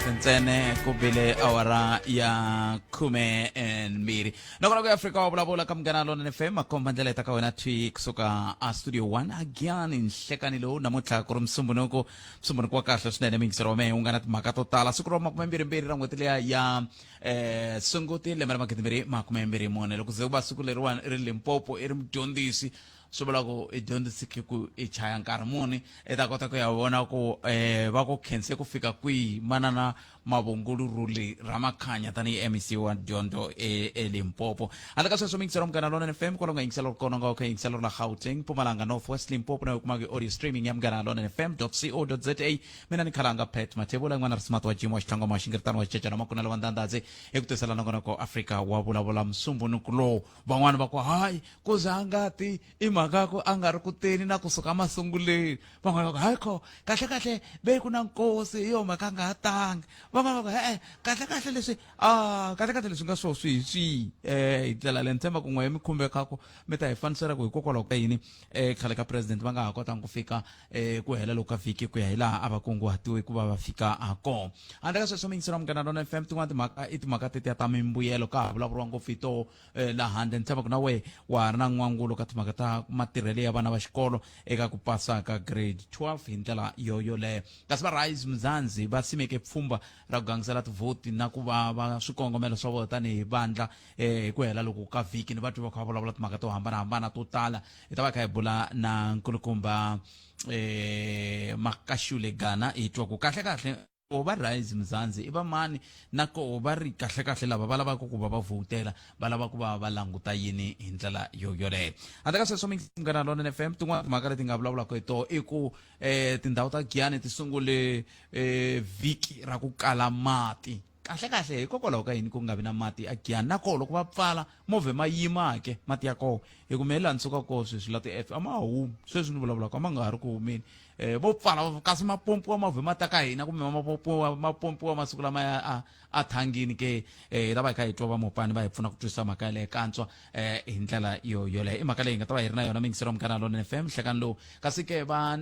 Minete ntsena ku bile awara ya 12. Nakona ku ya Afrika wa vulavula ka Munghana Lonene FM, makomba ndlela yi ta ka wena thwi kusuka a studio 1 again nhlekani lowu namuntlha ku ri Musumbunuku, Musumbunuku wa kahle swinene. Miyingiselo wa mehe wu nga na timhaka to tala, siku ra 22 ra n'hweti liya ya Sunguti lembe ra 2024. Loko ze ku va siku leriwani i ri Limpopo, i ri mudyondzisi, swi vula ku i dyondziseke ku i chaya nkarhi muni, i ta kota ku ya vona ku va ku khense ku fika kwihi manana Mavungulu Ruli Ramakhanya tanihi MEC wa dyondzo eLimpopo. Handle ka sweswo, miyingiselo Munghana Lonene FM kwala u nga yingisela ri kona, nga u kha yingisela ri la Gauteng, Mpumalanga, North West, Limpopo, na u kumaka audio streaming ya Munghana Lonene FM co za. Mina ni khalanga Pat Mathebula, n'wana ri smart wa Jim wa Xitlangoma wa Xingiritano wa Xicecana Makunela wa Ndandadzi hi ku tisela nongonoko Afrika wa vulavula Musumbunuku lowu. Van'wana va ku hayi ku za a nga ti i mhaka ku a nga ri ku teni na kusuka masunguleni. Van'wana va ku hayi kho kahle kahle ve ku na nkosi, hi yo mhaka a nga ha tangi. Van'wana va ku e-e, kahle kahle leswi a kahle kahle leswi nga swo swi hi swihi. Hi ndlela leyi ni tshemba ku n'we mi khumbekaku mi ta hi fanisela ku hikokwalaho ka yini khale ka president va nga ha kotanga ku fika ku hela loko ka vhiki ku ya hi laha a va kunguhatiwe ku va va fika ha kona. Handle ka sweswo, miyingiselo wa Munghana Lona FM, tin'wana timhaka i timhaka tetiya ta mimbuyelo, ka ha vulavuriwa ngopfu hi toho laha handle. Ni tshemba ku na wehe wa ha ri na n'wangulo ka timhaka ta matirhelo ya vana va xikolo eka ku pasa ka grade 12 hi ndlela yo yoleyo. Kasi va Rise Mzansi va simeke pfhumba ra ku gangisela tivhoti na ku va va swikongomelo swa vona tanihi vandla hi ku hela loko ka vhiki, ni va twi va kha va vulavula timhaka to hambanahambana to tala. Hi ta va kha hi bula na nkulukumba Makashule Gana, hi twa ku kahle kahle ko va Rise Mzansi i va mani, na ko va ri kahle kahle lava va lavaka ku va va vhotela va lava ku va va languta yini hi ndlela yo yoleyo. Handle ka sweswo, Munghana Lonene FM, tin'wana timhaka leti nga vulavulaka hi toho i ku tindhawu ta Giyani ti sungule vhiki ra ku kala mati. Kahle kahle hikokwalaho ka yini ku nga vi na mati a Giyani, na koho loko va pfala movha ma yima ke mati ya koho? Hi ku me laha ni sukaka koho sweswi la ti-F a ma ha humi, sweswi ni vulavulaka a ma nga ha ri ku humeni. Vo pfala kasi ma pompiwa movha ma ta ka hina, kumbe ma pompiwa, ma pompiwa masiku lama ya a thangini ke? Hi ta va hi kha hi twa va Mopani va hi pfuna ku twisisa mhaka yaleyo kantswa hi ndlela yo yoleyo. I mhaka leyi hi nga ta va hi ri na yona miyingiselo wa Munghana Lonene FM nhlekani lowu. Kasi ke va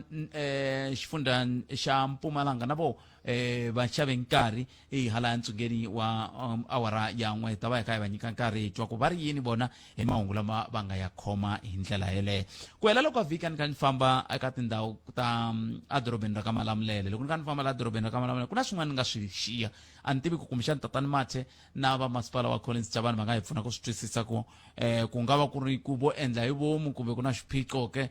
xifundza xa Mpumalanga na vo va xave nkarhi hi hala ntsungeni wa awara ya 1, ta va hi kha hi va nyika nkarhi hi twa ku va ri yini vona hi mahungu lama va nga ya khoma hi ndlela yeleyo. Ku hela loko vhiki a ni kha ni famba eka tindhawu ta edorobeni ra ka Malamulele, loko ni kha ni famba laha dorobeni ra ka Malamulele ku na swin'wana ni nga swi xiya, a ni tivi ku kumbexani tatani Mathe na va masipala wa Collins Chabane va nga hi pfuna ku swi twisisa ku ku nga va ku ri ku vo endla hi vomu kumbe ku na xiphiqo ke.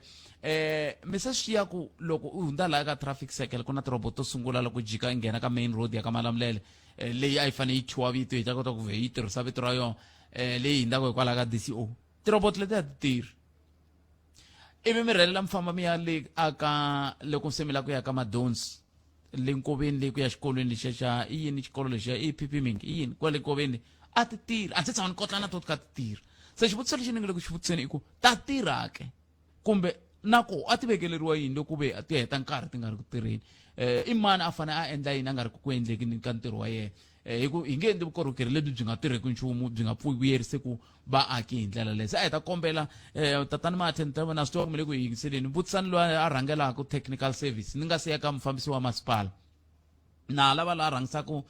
Mi se swi xiya ku loko u hundza laha ka traffic circle ku na tirobot to sungula loko jika i nghena ka main road ya ka Malamulele, leyi a yi fanele yi thyiwa vito, hi ta kota ku vhe yi tirhisa vito ra yona, leyi hundzaka hikwalaho ka DCO, tirobot leti a ti tirhi. Ivi mi rhelela mi famba mi ya le aka loko se mi lava ku ya ka Madonsi le nkoveni leyi ku ya xikolweni lexiya xa i yini, xikolo lexiya i PP Ming i yini, kwale nkoveni a ti tirhi. A ndzi tshama ni kotla na to ka ti tirha. Se xivutiso lexi ni nga le ku xi vutiseni i ku ta tirha ke, kumbe na ko a ti vekeleriwa yini loko ve ti heta nkarhi ti nga ri ku tirheni? I mani a fanele a endla yini a nga ri ku endleki ni ka ntirho wa yena? Hi ku hi nge endli vukorhokeri lebyi byi nga tirheki nchumu, byi nga vuyerise ku vaaki hi ndlela leyi. Se a hi ta kombela tatani Mathe, ni ta vona swi tiva ku mi le ku yingiseleni, vutisani loyi a rhangelaka technical service, ni nga se ya ka mufambisi wa masipala, na lava la rhangisaka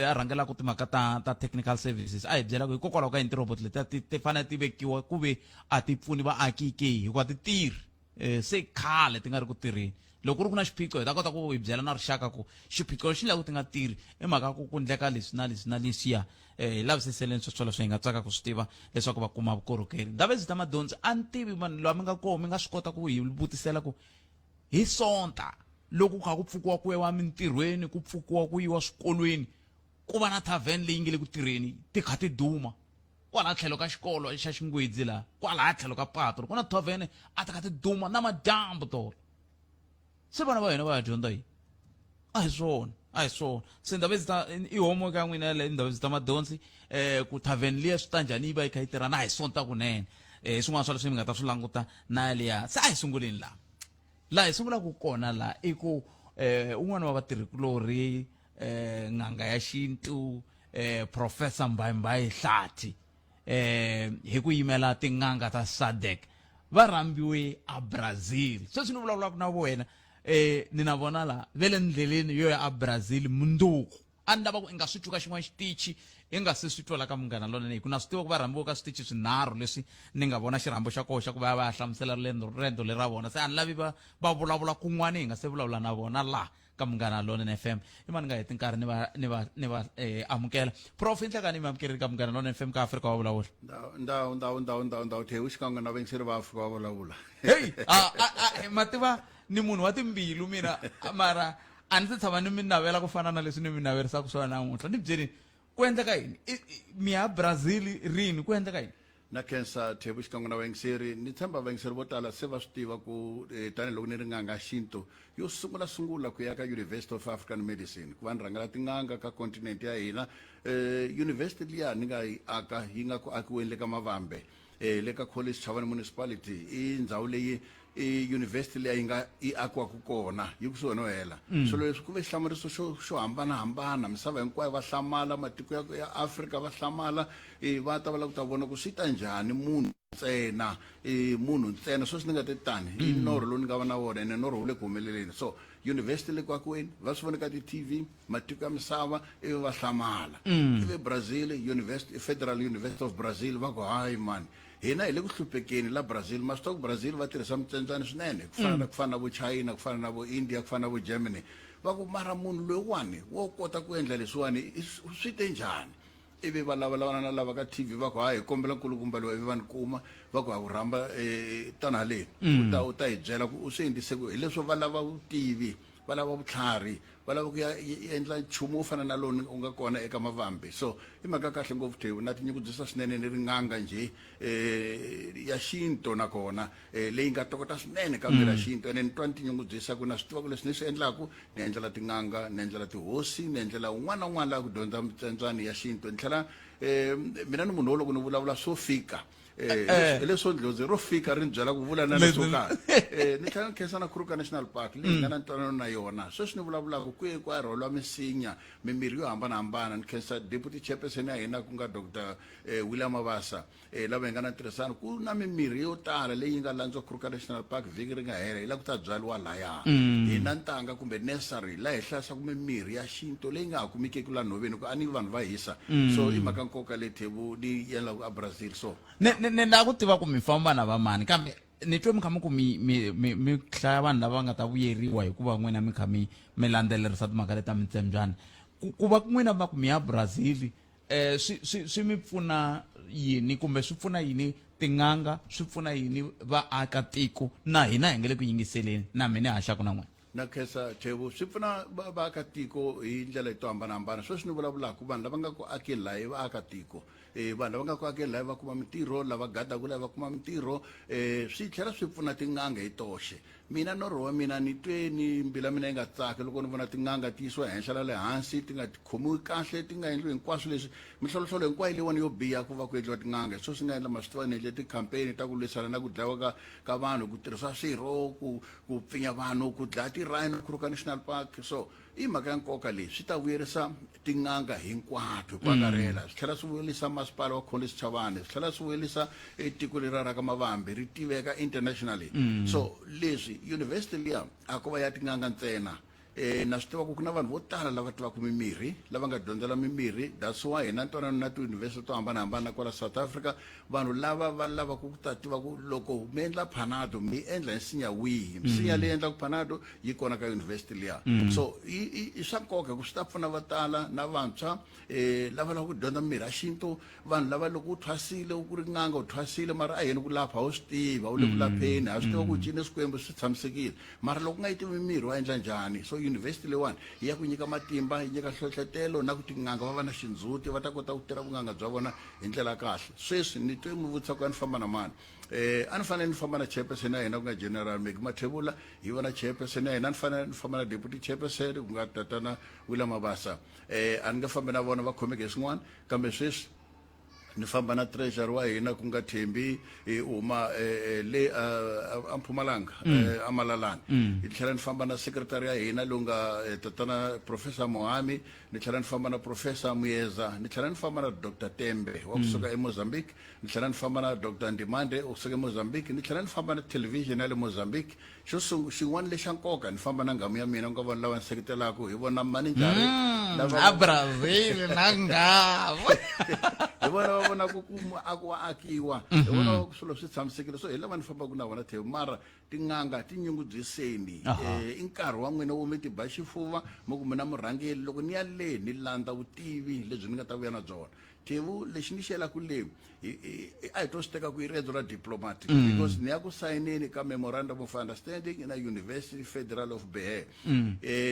a rhangelaka timhaka ta technical services, a hi byela ku hikokwalaho ka yini tirobot leti ti fanele ti vekiwa ku ve a ti pfuni vaaki ke, hikuva ti tirhi se khale ti nga ri ku tirheni. Loko ku ri ku na xiphiqo, hi ta kota ku hi byela na rixaka ku xiphiqo lexi endlaka ti nga tirhi i mhaka ku ku ndleka leswi na leswi na leswiya. Hi lavisiseleni sweswo leswi hi nga tsaka ku swi tiva leswaku va kuma vukorhokeri. Ndaba byi ta Madonsi, a ni tivi vanhu lava mi nga koho mi nga swi kota ku hi vutisela ku hi Sonta loko ku kha ku pfukiwa ku yiwa mintirhweni, ku pfukiwa ku yiwa swikolweni, ku va na tavern leyi nge le ku tirheni ti kha ti duma kwala tlhelo ka xikolo xa Xingwedzi laha kwala tlhelo ka pato ku na tavern a ti kha ti duma na madyambu tolo. Se vana va hina va ya dyondza yini? A hi swona, a hi swona. Se ndaba ta i homework ya n'wina yaleyo, ndaba ta Madonsi, ku tavern liya swi ta njhani yi va yi kha yi tirha na hi Sonta kunene. Swin'wana swa leswi mi nga ta swi languta na liya. Se a hi sunguleni laha laha hi sungulaka kona laha i ku un'wana wa vatirhikulorhi, n'anga ya xintu, Professor Mbayimbayi Hlathi, hi ku yimela tin'anga ta SADC va rhambiwe a Brazil. Sweswi ni vulavulaka na wena ni na vona la ve le ndleleni yo ya a Brazil mundzuku. A ni lava ku i nga swi twi ka xin'wana xitichi i nga se swi twa la ka Munghana Lonene, hi ku na swi tiva ku va rhambiwe ka switichi swinharhu leswi ni nga vona xirhambo xa koho xa ku va ya va ya hlamusela riendzo leri ra vona. Se a ni lavi va va vulavula kun'wana hi nga se vulavula na vona laha ka Munghana Lonene FM. I mani nga heti nkarhi ni va ni va ni va amukela. Prof Inhlekani, mi amukerile ka Munghana Lonene FM ka Afrika wa Vulavula. Ndhawu, ndhawu, ndhawu, ndhawu, ndhawu, Thewu xikan'we na vayingiseri va Afrika wa Vulavula. Heyi, a, a, a, ma tiva ni munhu wa timbilu mina, mara a ni se tshama ni mi navela ku fana na leswi ni mi naverisaka swona namuntlha. Ni byeleni, ku endleka yini? Mi ya Brazil rini? Ku endleka yini? Na khensa Thebu xikan'we na vayingiseri. Ni tshemba vayingiseri vo tala se va swi tiva ku tanihiloko ni ri n'anga xintu yo sungula sungula ku ya ka University of African Medicine ku va ni rhangela tin'anga ka continent ya hina. University liya ni nga yi aka yi nga ku akiweni le ka Mavambe, le ka College Chavani Municipality, i ndhawu leyi i university leyi yi nga yi akiwaka kona yi kusuhi no hela. Swilo leswi ku ve xihlamariso xo hambanahambana, misava hinkwayo va hlamala, matiko ya Afrika va hlamala, va ta va lava ku ta vona ku swi ta njhani munhu ntsena, munhu ntsena. Sweswi ni nga te tani i norho lowu ni nga va na wona, ene norho wu le ku humeleleni. So university le ku akiweni, va swi vone ka ti-TV matiko ya misava ivi va hlamala. Ivi Brazil University, Federal University of Brazil va ku hayi mani, hina hi le ku hluphekeni la Brazil. Ma swi tiva ku Brazil va tirhisa mitsembyani swinene, ku fana ku fana na vo China, ku fana na vo India, ku fana na vo Germany. Va ku mara munhu loyiwani wo kota ku endla leswiwani swi te njhani? Ivi va lavalavana na lava ka TV, va ku hayi, hi kombela nkulukumba loyi. Ivi va ni kuma, va ku ha ku rhamba, tana haleni, u ta hi byela ku u swi endlise ku. Hi leswo va lava vutivi, va lava vutlhari, va lava ku ya endla nchumu wo fana na lowu u nga kona eka Mavambe. So i mhaka kahle ngopfu Thewu, na tinyungubyisa swinene ni ri n'anga njhe, ya xinto, nakona leyi nga tokota swinene ka mirhi ya xintu. Ene ni twa ni tinyungubyisa ku na swi tiva ku leswi ni swi endlaku, ni endlela tin'anga, ni endlela tihosi, ni endlela un'wana na un'wana laha ku dyondza mitsembyani ya xintu. Ni tlhela, mina ni munhu wo loko ni vulavula swo fika, hi leswo ndlozi ro fika ri ni byela ku vula na leswo karhi. Ni tlhela ni khensa na Kruger National Park leyi nga na ntwanano na yona. Sweswi ni vulavulaka ku ye ku ya rhwaliwa misinya, mimirhi yo hambanahambana. Ni khensa deputy chairperson ya hina ku nga Dr William Mabasa, lava hi nga na ntirhisano. Ku na mimirhi yo tala leyi nga landziwa Kruger National Park vhiki ri nga hela, yi lava ku ta byariwa laya. Hi na ntanga kumbe nursery laha hi hlayisaka mimirhi ya xintu leyi nga ha kumekeki la nhoveni, ku a ni vanhu va hisa. So i mhaka nkoka leyi Thebu ni endlaka a Brazil. So Ni lava ku tiva ku mi famba na vamani, kambe ni twe mi kha mi ku mi hlaya vanhu lava nga ta vuyeriwa hikuva n'wina mi kha mi landzelerisa timhaka leti ta mitsembyani. Ku va n'wina va ku mi ya Brazil, swi mi pfuna yini, kumbe swi pfuna yini tin'anga, swi pfuna yini vaakatiko na hina hi nga le ku yingiseleni na mina haxaku na n'wina? Na khensa Thebu. Swi pfuna vaakatiko hi ndlela to hambanahambana. Sweswi ni vulavulaka, vanhu lava nga ku akeni laha i vaakatiko, vanhu lava nga ku akeni laha va kuma mintirho, lava gadaka laha va kuma mintirho. Swi tlhela swi pfuna tin'anga hi toxe. Mina norho wa mina, ni twe ni mbilu ya mina yi nga tsaki loko ni vona tin'anga ti yisiwa henhla na le hansi, ti nga khomiwi kahle, ti nga endliwi hinkwaswo leswi, minhlolohlola hinkwayo leyiwani yo biha ku va ku endliwa tin'anga. Hi swona swi nga endla, ma swi tiva, ni endle ti-campaign ta ku lwisana na ku dlayiwa ka vanhu, ku tirhisa swirho, ku pfinya vanhu, ku dlaya ti-rhino Kruger National Park. So i mhaka ya nkoka leyi, swi ta vuyerisa tin'anga hinkwato hi ku angarhela, swi tlhela swi vuyerisa masipala wa Collins Chavane, swi tlhela swi vuyerisa tiko leri ra ka Mavambe ri tiveka internationally. So leswi university liya a ko va ya tin'anga ntsena. Na swi tiva ku ku na vanhu vo tala lava tivaka mimirhi, lava nga dyondzela mimirhi. That's why hi na ntwanano na tiuniversity to hambanahambana kwala South Africa. Vanhu lava va lavaka ku ta tiva ku loko mi endla Panado mi endla hi nsinya wihi, misinya leyi endlaka Panado yi kona ka university liya. So i swa nkoka ku swi ta pfuna vo tala na vantshwa, lava lavaka ku dyondza mirhi ya xintu. Vanhu lava loko u thwasile, u ku ri n'anga, u thwasile, mara a yena ku lapha a wu swi tivi, a wu le ku lapheni, ha swi tiva ku cine swikwembu swi tshamisekile, mara loko u nga yi tivi mirhi wa endla njhani? So university leyiwani yi ya ku nyika matimba, yi nyika nhlohlotelo na ku tin'anga va va na xindzhuti, va ta kota ku tirha vun'anga bya vona hi ndlela ya kahle. Sweswi ni twe mi vutisa ku a ni famba na mani. A ni fanele ni famba na chairperson ya hina ku nga General Meki Mathebula, hi vona chairperson ya hina. A ni fanele ni famba na deputy chairperson ku nga tatana William Mabasa. A ni nga fambi na vona, va khomeke hi swin'wana, kambe sweswi Ni famba na treasury wa hina ku nga Thembi, u huma le a Mpumalanga, a Malalani. Ni tlhela ni famba na secretary ya hina lowu nga tatana Professor Mohami, ni tlhela ni famba na Professor Muyeza, ni tlhela ni famba na Dr Tembe wa kusuka eMozambique, ni tlhela ni famba na Dr Ndimande wa kusuka eMozambique, ni tlhela ni famba na television ya le Mozambique. Xo xin'wana lexa nkoka, ni famba na nghamu ya mina, ku nga vona lava ni seketelaka, hi vona maninjhari lava a Brazil na nghamu. Hi vona va vonaka ku muako wa akiwa, hi vona va ku swilo swi tshamisekile, so hi lava ni fambaka na vona Theo. Mara tin'anga tinyungubyiseni, i nkarhi wa n'wina wo mi ti ba xifuva mi ku mina murhangeri, loko ni ya le ni landza vutivi lebyi ni nga ta vuya na byona. Thevu, lexi ni xi yelaka le, a hi to swi teka ku i riendzo ra diplomatic, because ni ya ku sayineni ka memorandum of understanding na University Federal of Behe.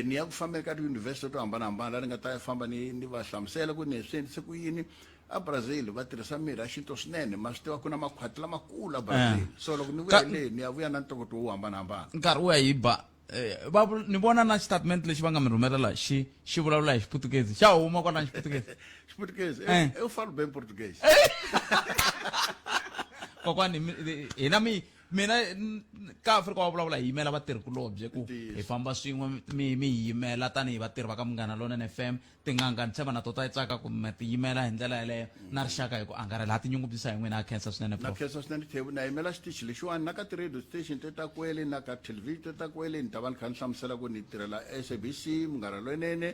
Ni ya ku fambeni ka ti-university to hambanahambana, laha ni nga ta ya famba ni va hlamusela ku ni swi endlise ku yini. A Brazil va tirhisa mirhi ya xintu swinene, ma swi tiva ku na makhwati lamakulu a Brazil. So loko ni vuya le, ni ya vuya na ntokoto wo hambanahambana. Nkarhi wu ya hi ba. Va ni vona na xitatimende lexi va nga mi rhumela la, xi vulavula hi Xiputukezi, xa huma kwalano Xiputukezi. Xiputukezi? Eu falo bem português. Kokwani, hina mi mina ka Afrika wa Vulavula hi yimela vatirhikulobye ku hi famba swin'we, mi hi yimela tanihi vatirhi va ka Munghana Lonene FM. Tin'anga ni tshemba na to ta tsaka ku mi ti yimela hi ndlela yeleyo na rixaka hi ku angarhela. Ha tinyungubyisa hi n'wina, ha khensa swinene. Na khensa swinene Thevu, na yimela xitichi lexiwani na ka ti-radio station te ta kwele na ka television te ta kwele. Ni ta va ni kha ni hlamusela ku ni tirhela SABC Munghana Lonene.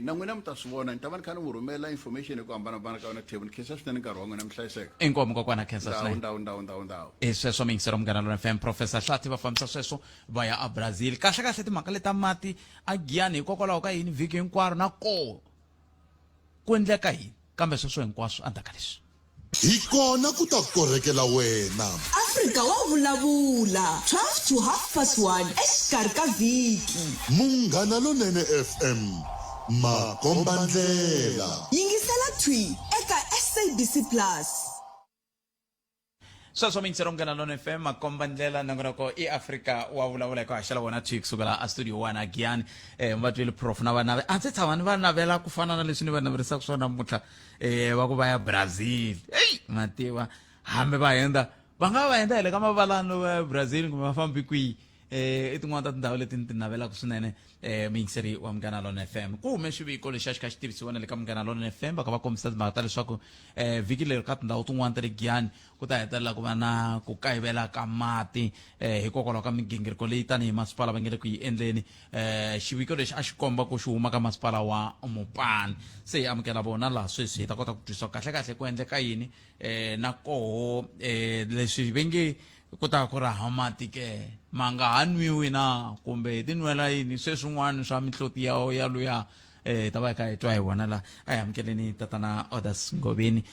Na n'wina mi ta swi vona, ni ta va ni kha ni n'wi rhumela information hi ku hambanahambana ka yona. Thevu, ni khensa swinene nkarhi wa n'wina, mi hlayiseka. Inkomu kokwana, khensa swinene. Ndhawu, ndhawu, ndhawu, ndhawu. I sweswo miyingisero Munghana Lonene FM, Professor Hlathi va fambisa sweswo va ya a Brazil. Kahle kahle timhaka leta mati a Giyani hikokwalaho ka yini vhiki hinkwaro na koho ku endleka yini, kambe sweswo hinkwaswo endzhaku ka leswi. Hi kona ku ta korhekela wena. Afrika wa vulavula, 12 to half past 1 exikarhi ka vhiki. Munghana Lonene FM, makombandlela. Yingisela thwi eka SABC Plus. Sweswo miyingisero Munghana Lona FM, makomba ndlela, nongonoko i Afrika wa Vulavula hi ku haxela wona thwi kusukela a studio 1 a Giyani. Va twile prof na va nave a ndzi tshama ni va navela ku fana na leswi ni va naverisaka swona namuntlha, va ku va ya Brazil. Eyi mativa hambi va henda, va nga va henda hi le ka mavalano va ya Brazil kumbe va fambi kwihi. I tin'wana ta tindhawu leti ni ti navelaka swinene. Muyingiseri wa Munghana Lona FM, ku hume xiviko lexi a xi kha xi tivisiwa na le ka Munghana Lona FM, va kha va kombisa timhaka ta leswaku vhiki leri ka tindhawu tin'wana ta le Giyani ku ta hetelela ku va na ku kayivela ka mati, hikokwalaho ka migingiriko leyi tanihi masipala va nge le ku yi endleni. Xiviko lexi a xi komba ku xi huma ka masipala wa Mopani. Se hi amukela vona laha sweswi, hi ta kota ku twisisa kahle kahle ku endleka yini, na koho leswi ve nge ku ta ku raha mati ke ma nga ha nwiwi na kumbe hi ti nwela yini sweswin'wana swa mihloti ya luya. Ta va hi kha hi twa hi vona la. A hi amukeleni tatana Odas Ngoveni,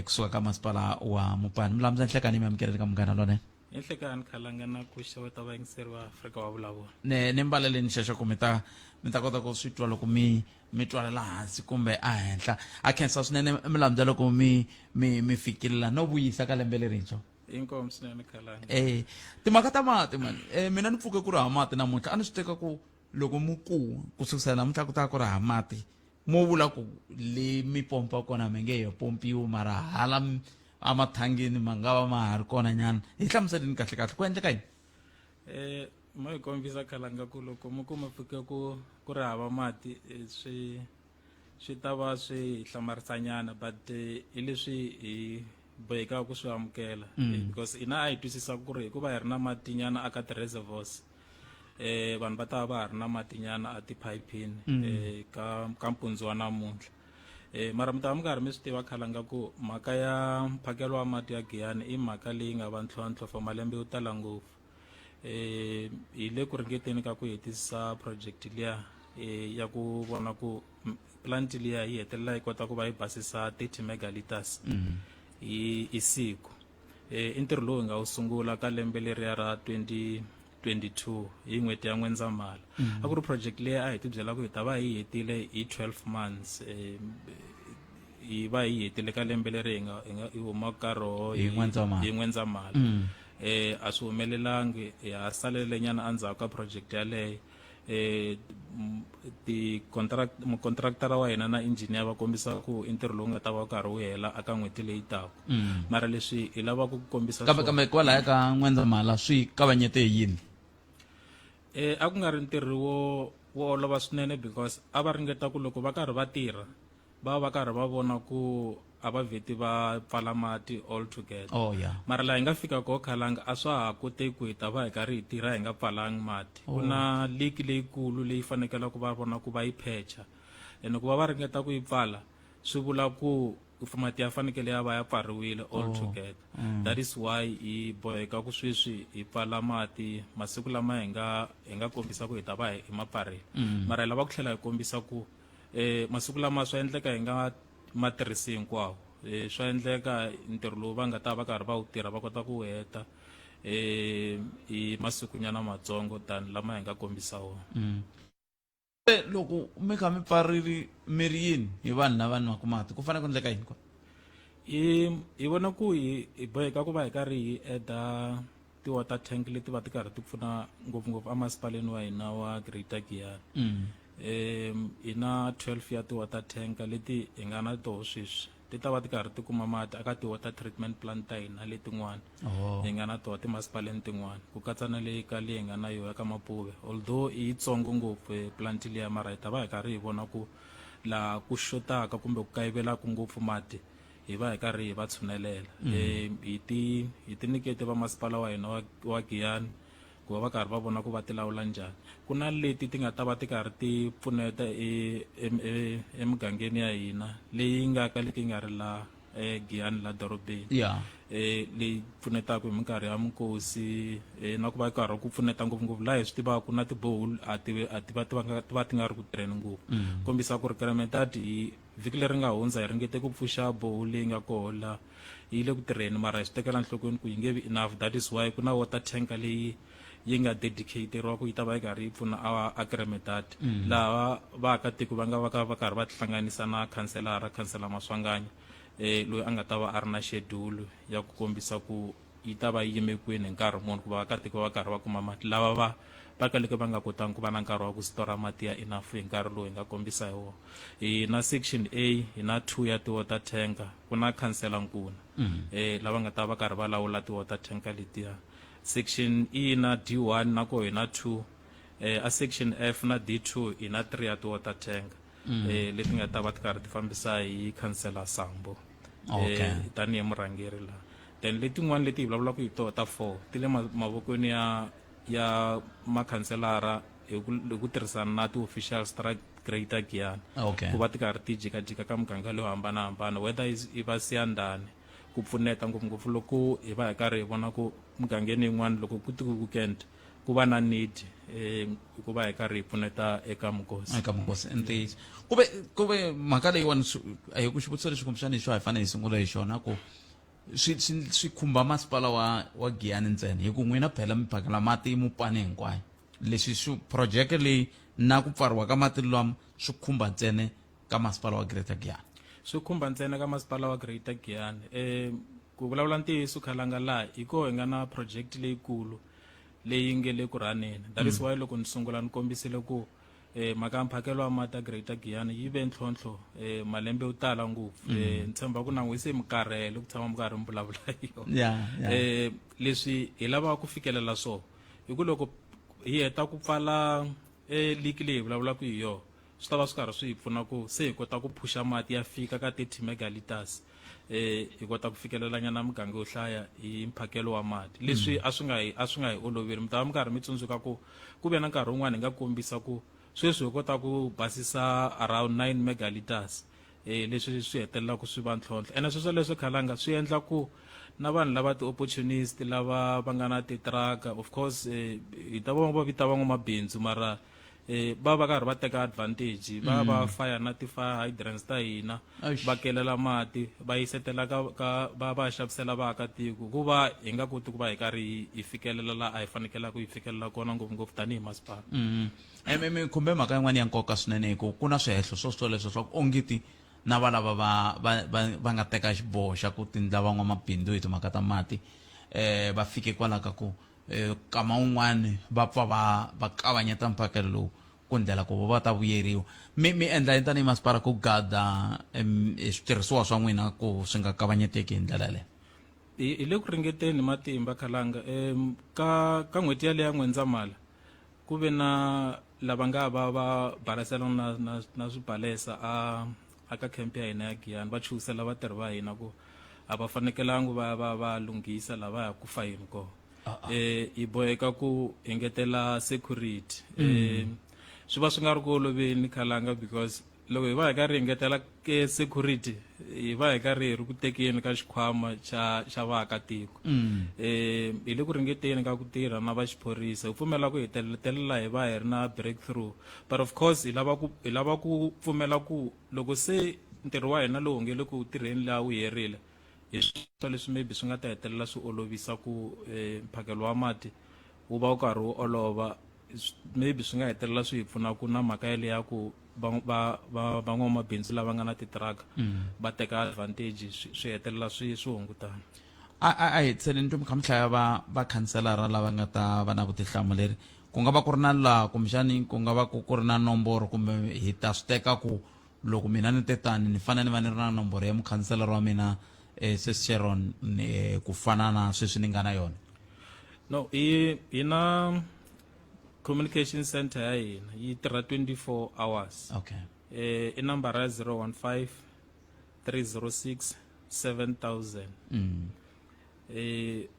kusuka ka masipala wa Mopani. Milamza, nhlekani, mi amukeleni ka Munghana Lonene. Hi nhlekani Khalanga, na ku xeweta vayingiseri va Afrika wa Vulavula. Ne mbaleleni xexo ku mi ta kota ku swi twa loko mi twalela hansi kumbe a henhla. A khensa swinene milamza loko mi fikile la no vuyisa ka lembe lerintshwa. Inkomu swinene Khalanga. Timhaka ta mati mani, mina ni pfuke ku ri ha mati namuntlha. A ni swi teka ku loko mu ku ku sukusela namuntlha ku ta ku ri ha mati, mo vula ku le mi pompa kona mi nge he pompiwi, mara hala emathangini ma nga va ma ha ri kona nyana. Hi hlamuseleni kahle kahle ku endleka yini. Mo hi kombisa Khalanga ku loko mu ku mi pfuke ku ri hava mati, swi ta va swi hi hlamarisanyana, but hi leswi hi bohekaka ku swi amukela, because ina a hi twisisa ku ri hikuva hi ri na matinyana aka ti-reservoirs, vanhu va ta va va ha ri na matinyana a tiphayiphini ka mpundzu wa namuntlha. Mara mi ta va mi karhi mi swi tiva Khalanga ku mhaka ya mphakelo wa mati ya Giyani i mhaka leyi nga va ntlhontlho for malembe yo tala ngopfu. Hi le ku ringeteni ka ku hetisisa project liya, ya ku vona ku plant liya yi hetelela yi kota ku va yi basisa 30 megaliters hi siku. I ntirho lowu hi nga wu sungula ka lembe leriya ra 2022 hi n'hweti ya N'wendzamhala. A ku ri project leyi a hi ti byela ku hi ta va hi hetile hi 12 months, hi va hi hetile ka lembe leri hi nga hi huma ka roho hi N'wendzamhala. Hi N'wendzamhala. A swi humelelangi, ha salele nyana endzhaku ka project yaleyo. eh ti contract mucontractor wa hina na engineer va kombisa ku i ntirho lowu nga ta va karhi wu hela aka n'hweti leyi taka mm. mara leswi hi lavaka ku kombisa kambe kambe kwalaya ka n'wendzamhala swi kavanyete hi yini eh a ku nga ri ntirho wo wo olova swinene because a va ringeta ku loko va karhi va tirha va va karhi va vona ku a va vheti va pfala mati all together oh, yeah. mara laha hi nga fika koho khalanga a swa ha koteki ku hi ta va hi karhi hi tirha hi nga pfalangi mati oh. ku na leak leyikulu leyi fanekelaka va vona ku va yi phecha ene ku va va ringeta ku yi pfala swi vula ku mati ya fanekele ya va ya pfariwile all oh. together mm. that is why hi boheka ku sweswi hi pfala mati masiku lama hi nga hi nga kombisa ku hi ta va hi ma pfarile mm. mara hi lava ku tlhela hi kombisa ku eh masiku lama swa endleka hi nga ma tirhisi hinkwawo eh swa endleka ntirho lowu va nga ta va karhi va wu tirha va kota ku wu heta eh hi masikunyana matsongo than lama hi nga kombisa wona mm. loko mi kha mi pfarili mi ri yini hi vanhu lava nwaka mati ku fanele ku endleka yini kona hi hi vona ku hi hi boheka ku va hi karhi hi eda ti-water tank leti va ti karhi ti pfuna ngopfungopfu emasipaleni wa hina wa Greater Giyani mm. um hi na 12 ya ti-water tank leti hi nga na toho sweswi ti ta va ti karhi ti kuma mati aka ti-water treatment plant ta hina letin'wana oh. hi nga na toho timasipaleni tin'wana ku katsa na leyi ka leyi hi nga na yona ka Mapuve although i yitsongo ngopfu eh, plant liya mara hi ta va hi karhi hi vona ku laha ku xotaka kumbe ku kayivelaka ngopfu mati hi va hi karhi hi va tshunelela mm. eh, hi ti hi ti nyikete vamasipala wa hina wa, wa Giyani ku va va karhi va vona ku va ti lawula njhani ku na leti ti nga ta va ti karhi ti pfuneta e, e, e, emugangeni ya hina leyi nga ka leti nga ri la eGiyani la dorobeni yeah. eh leyi pfunetaka hi minkarhi ya minkosi eh na ku va karhi ku pfuneta ngopfungopfu laha hi swi tivaka na tibohol a ti a ti va ti va ti va ti nga ri ku tirheni ngopfu mm. kombisa ku ri Kremetart hi Vhiki leri nga hundza hi ringete ku pfuxa borehole leyi nga koho la yi le ku tirheni mara hi swi tekela nhlokweni ku yi nge vi enough that is why ku na water tanker leyi yi nga dedicateriwa ku yi ta va yi karhi yi pfuna a a Kremetart mm. laha vaakatiko va nga va ka va karhi va tihlanganisa na khanselara khansela Maswanganyi eh loyi a nga ta va a ri na schedule ya ku kombisa ku yi ta va yi yime kwini hi nkarhi muni ku vaakatiko va karhi va kuma mati lava va va kaleke va nga kotangi ku va na nkarhi wa ku stora mati ya enough hi nkarhi lowu hi nga kombisa hi wona hi na section A hi na 2 ya ti-water tanker ku na khansela Nkuna mm. eh lava nga ta va karhi va lawula ti-water tanker letiya section E na D1 na ko hi na 2 eh a section F na D2 hi na 3 ya ti-water tanker mm. eh leti nga ta va ti karhi ti fambisa hi khansela Sambo okay. eh tanihi murhangeri la then letin'wana leti hi vulavulaka hi toho ta four ti le mavokweni ya ya makhanselara hi ku hi ku tirhisana na ti-officials ta Greater Giyani okay. ku va ti karhi ti jikajika ka muganga leyo hambanahambana whether i va siyandhani ku pfuneta ngopfungopfu loko hi va hi karhi hi vona ku mugangeni yin'wana loko ku ti weekend ku va na need eh ku va hi karhi hi pfuneta eka mukosi eka mukosi i ntiyiso kuve kuve mhaka leyiwani a hi ku xivutiso lexi kumbexana hi xo hi fanele hi sungula hi xona ku swi swi swi khumba masipala wa wa Giyani ntsena hi ku n'wina phela mi phakela mati mupane hinkwayo leswi swi projeke leyi na ku pfariwa ka mati lama swi khumba ntsena ka masipala wa Greater Giyani swi khumba ntsena ka masipala wa Greater Giyani eh ku vulavula ntiyiso khalanga laha hi koho hi nga na project leyikulu leyi nge le ku rhaneni that is mm. why loko ni sungula ni kombisile ku eh mhaka ya mphakelo wa mati ya Greater Giyani yi ve ntlhontlho eh malembe yo tala ngopfu mm. eh ni tshemba ku na n'wi se mi karhele ku tshama mi karhi mi vulavula hi yona yeah, yeah. eh leswi hi lavaka ku fikelela swona hi ku loko hi heta ku pfala eh leak leyi hi vulavulaka hi yona swi ta va swi karhi swi hi pfuna ku se hi kota ku phusha mati ya fika ka 30 megaliters eh hi kota ku fikelela nyana muganga yo hlaya hi mphakelo wa mati leswi mm. a swi nga hi a swi nga hi oloveli mi ta va mi karhi mi tsundzuka ku ku ve na nkarhi wun'wana hi nga kombisa ku sweswi hi kota ku basisa around 9 megaliters eh leswi swi hetelelaka swi va ntlhontlho ene sweswo leswi khalanga swi endla ku na vanhu lava ti-opportunist lava va nga na titraka of course eh, hi ta va va vita van'wamabindzu mara eh va va karhi va teka advantage va va mm. fire na ti-fire hydrants ta hina va kelela mati va yisetela ka ka va va xavisela vaakatiko ku va hi nga koti ku va hi karhi hi fikelela laha a hi fanekela ku hi fikelela kona ngopfungopfu tanihi masipala mm. mi khumbe mhaka yin'wana ya nkoka swinene hi ku ku na swihehlo swo swoleswo swa ku ongeti na va lava va va va va nga teka xiboho xa ku tindla van'wamabindzu hi timhaka ta mati eh va fike kwalaho ka ku um kama wun'wani va pfa va va kavanyeta mphakelo lowu ku ndlela ku va ta vuyeriwa. Mi mi endla yini tanihi masipala ku gada switirhisiwa swa n'wina ku swi nga kavanyeteki hi ndlela yaleyo? Hi le ku ringeteni matimba khalanga um ka ka n'hweti yaleyo ya N'wendzamhala ku ve na lava nga va va balasela na na na swibalesa a a ka camp ya hina ya Giyani va chuhisela vatirhi va hina ku a va fanekelangi va va va lunghisa lava ya ku fayeni kona. Eh hi boheka ku engetela security. Swi va swi nga ri ku oloveni khalanga because loko hi va hi karhi hi engetela ke security hi va hi karhi hi ri ku tekeni ka xikhwama xa xa vaakatiko. Hi le ku ringeteni ka ku tirha na va xiphorisa hi pfumela ku hi hetelela hi va hi ri na breakthrough, but of course hi lava ku hi lava ku pfumela ku loko se ntirho wa hina lowu nge le ku tirheni laha wu herile hi swa leswi maybe swi nga ta hetelela swi olovisa ku mphakelo wa mati wu va wu karhi wu olova. Maybe swi nga hetelela swi hi pfuna ku na mhaka yaleyo ya ku va va van'wamabindzu lava nga na titiraka va teka advantage swi hetelela swi swi hungutana. A hi tsheleni twi mi kha mi hlaya va va khanselara lava nga ta va na vutihlamuleri ku nga va ku ri na laha kumbexani ku nga va ku ku ri na nomboro kumbe hi ta swi teka ku loko mina ni te tani ni fanele ni va ni ri na nomboro ya mukhanselara wa mina sis Sharon ku fana na sweswi ni nga na yona? No, hi hi na communication center ya hina yi tirha 24 hours. Okay. I nambara ya 015 306 7000.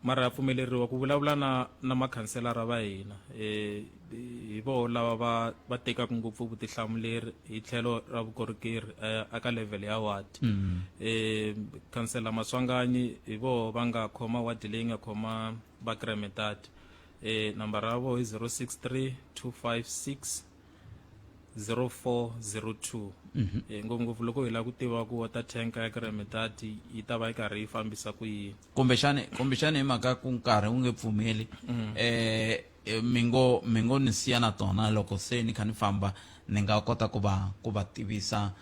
Mara ya pfumeleriwa ku vulavula na na makhanselara va hina hi voho lava va va tekaka ngopfu vutihlamuleri hi tlhelo ra vukorhokeri aka level ya ward. Khansela Maswanganyi hi voho va nga khoma ward leyi nga khoma va Kremetart. Nambara ya voho i 063 256 0402. Ngopfungopfu loko hi lava ku tiva ku water tank ya Kremetart yi ta va yi karhi yi fambisa ku yini. Kumbexani hi mhaka ku nkarhi wu nge pfumeli mi ngo mi ngo ni siya na tona loko se ni kha ni famba ni nga kota ku va ku va tivisa